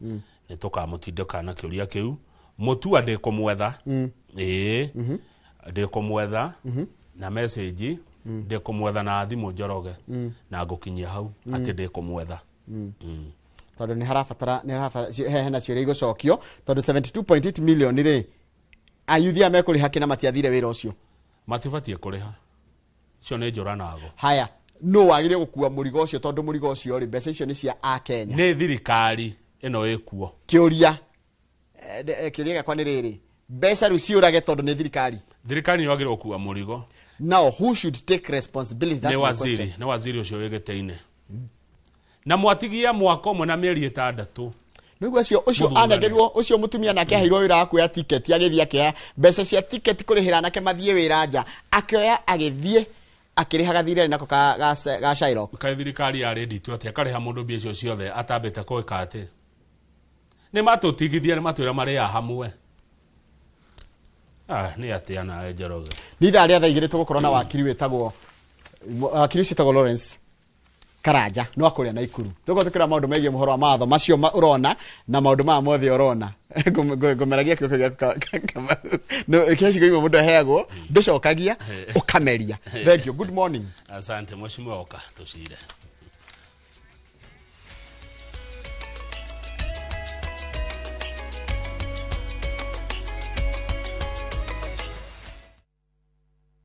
nĩ tũkamũtindĩka na kĩũria kĩu. Mutua ndĩkũmwetha, ĩĩ, ndĩkũmwetha na message, ndĩkũmwetha na thimũ, Njoroge, na ngũkinyia hau atĩ ndĩkũmwetha. Tondũ nĩ harabatara hena ciũria igũcokio tondũ 72.8 million rĩ, ayuthi aya mekũrĩha kĩ na matiathire wĩra ũcio? Matibatiĩ kũrĩha, icio nĩ njũra nago. Haya, nũ wagĩrĩire gũkua mũrigo ũcio? Tondũ mũrigo ũcio rĩ, mbeca icio nĩ cia akenya. Nĩ thirikari ĩno ĩkuo. Kĩũria kĩũria gĩakwa nĩ rĩrĩ, mbeca rĩu ciũrage tondũ nĩ thirikari. Thirikari nĩ yagĩrĩirwo gũkua mũrigo. Now who should take responsibility? That's Nĩ my waziri question. Nĩ waziri ũcio wĩ gĩtĩ-inĩ na mwatigia mwaka ũmwe na mĩeri 6. Nĩguo ũcio Mũthurane. Anengerirwo ũcio mũtumia nake aheirwo wĩra wa kuoya tiketi, agĩthiĩ akĩoya mbeca cia tiketi kũrĩhĩra anake mathiĩ wĩra nja, akĩoya agĩthiĩ akĩrĩha gathirĩ arĩ nako ga Shylock. Kaĩ thirikari yarĩ nditũ atĩa akarĩha mũndũ mbia icio ciothe atambĩte gwĩka atĩ? Nĩ matũtigithia, nĩ matwĩra marĩa hamwe. Nĩ atĩa nawe, Njoroge? Nĩ ithaa rĩa thaa 2 tũgũkorwo na wakiri wĩtagwo wakiri ũcio wĩtagwo Lawrence Karanja no akũrĩa Naikuru. Tũgũkorwo tũkĩra maũndũ megiĩ mũhoro wa mawatho macio ũrona na maũndũ maya mothe ũrona. Ngũmeragia kĩoko gĩaku kĩa cigo imwe mũndũ aheagwo ndũcokagia ũkameria. Thank you, good morning. Asante mheshimiwa, oka tũcire.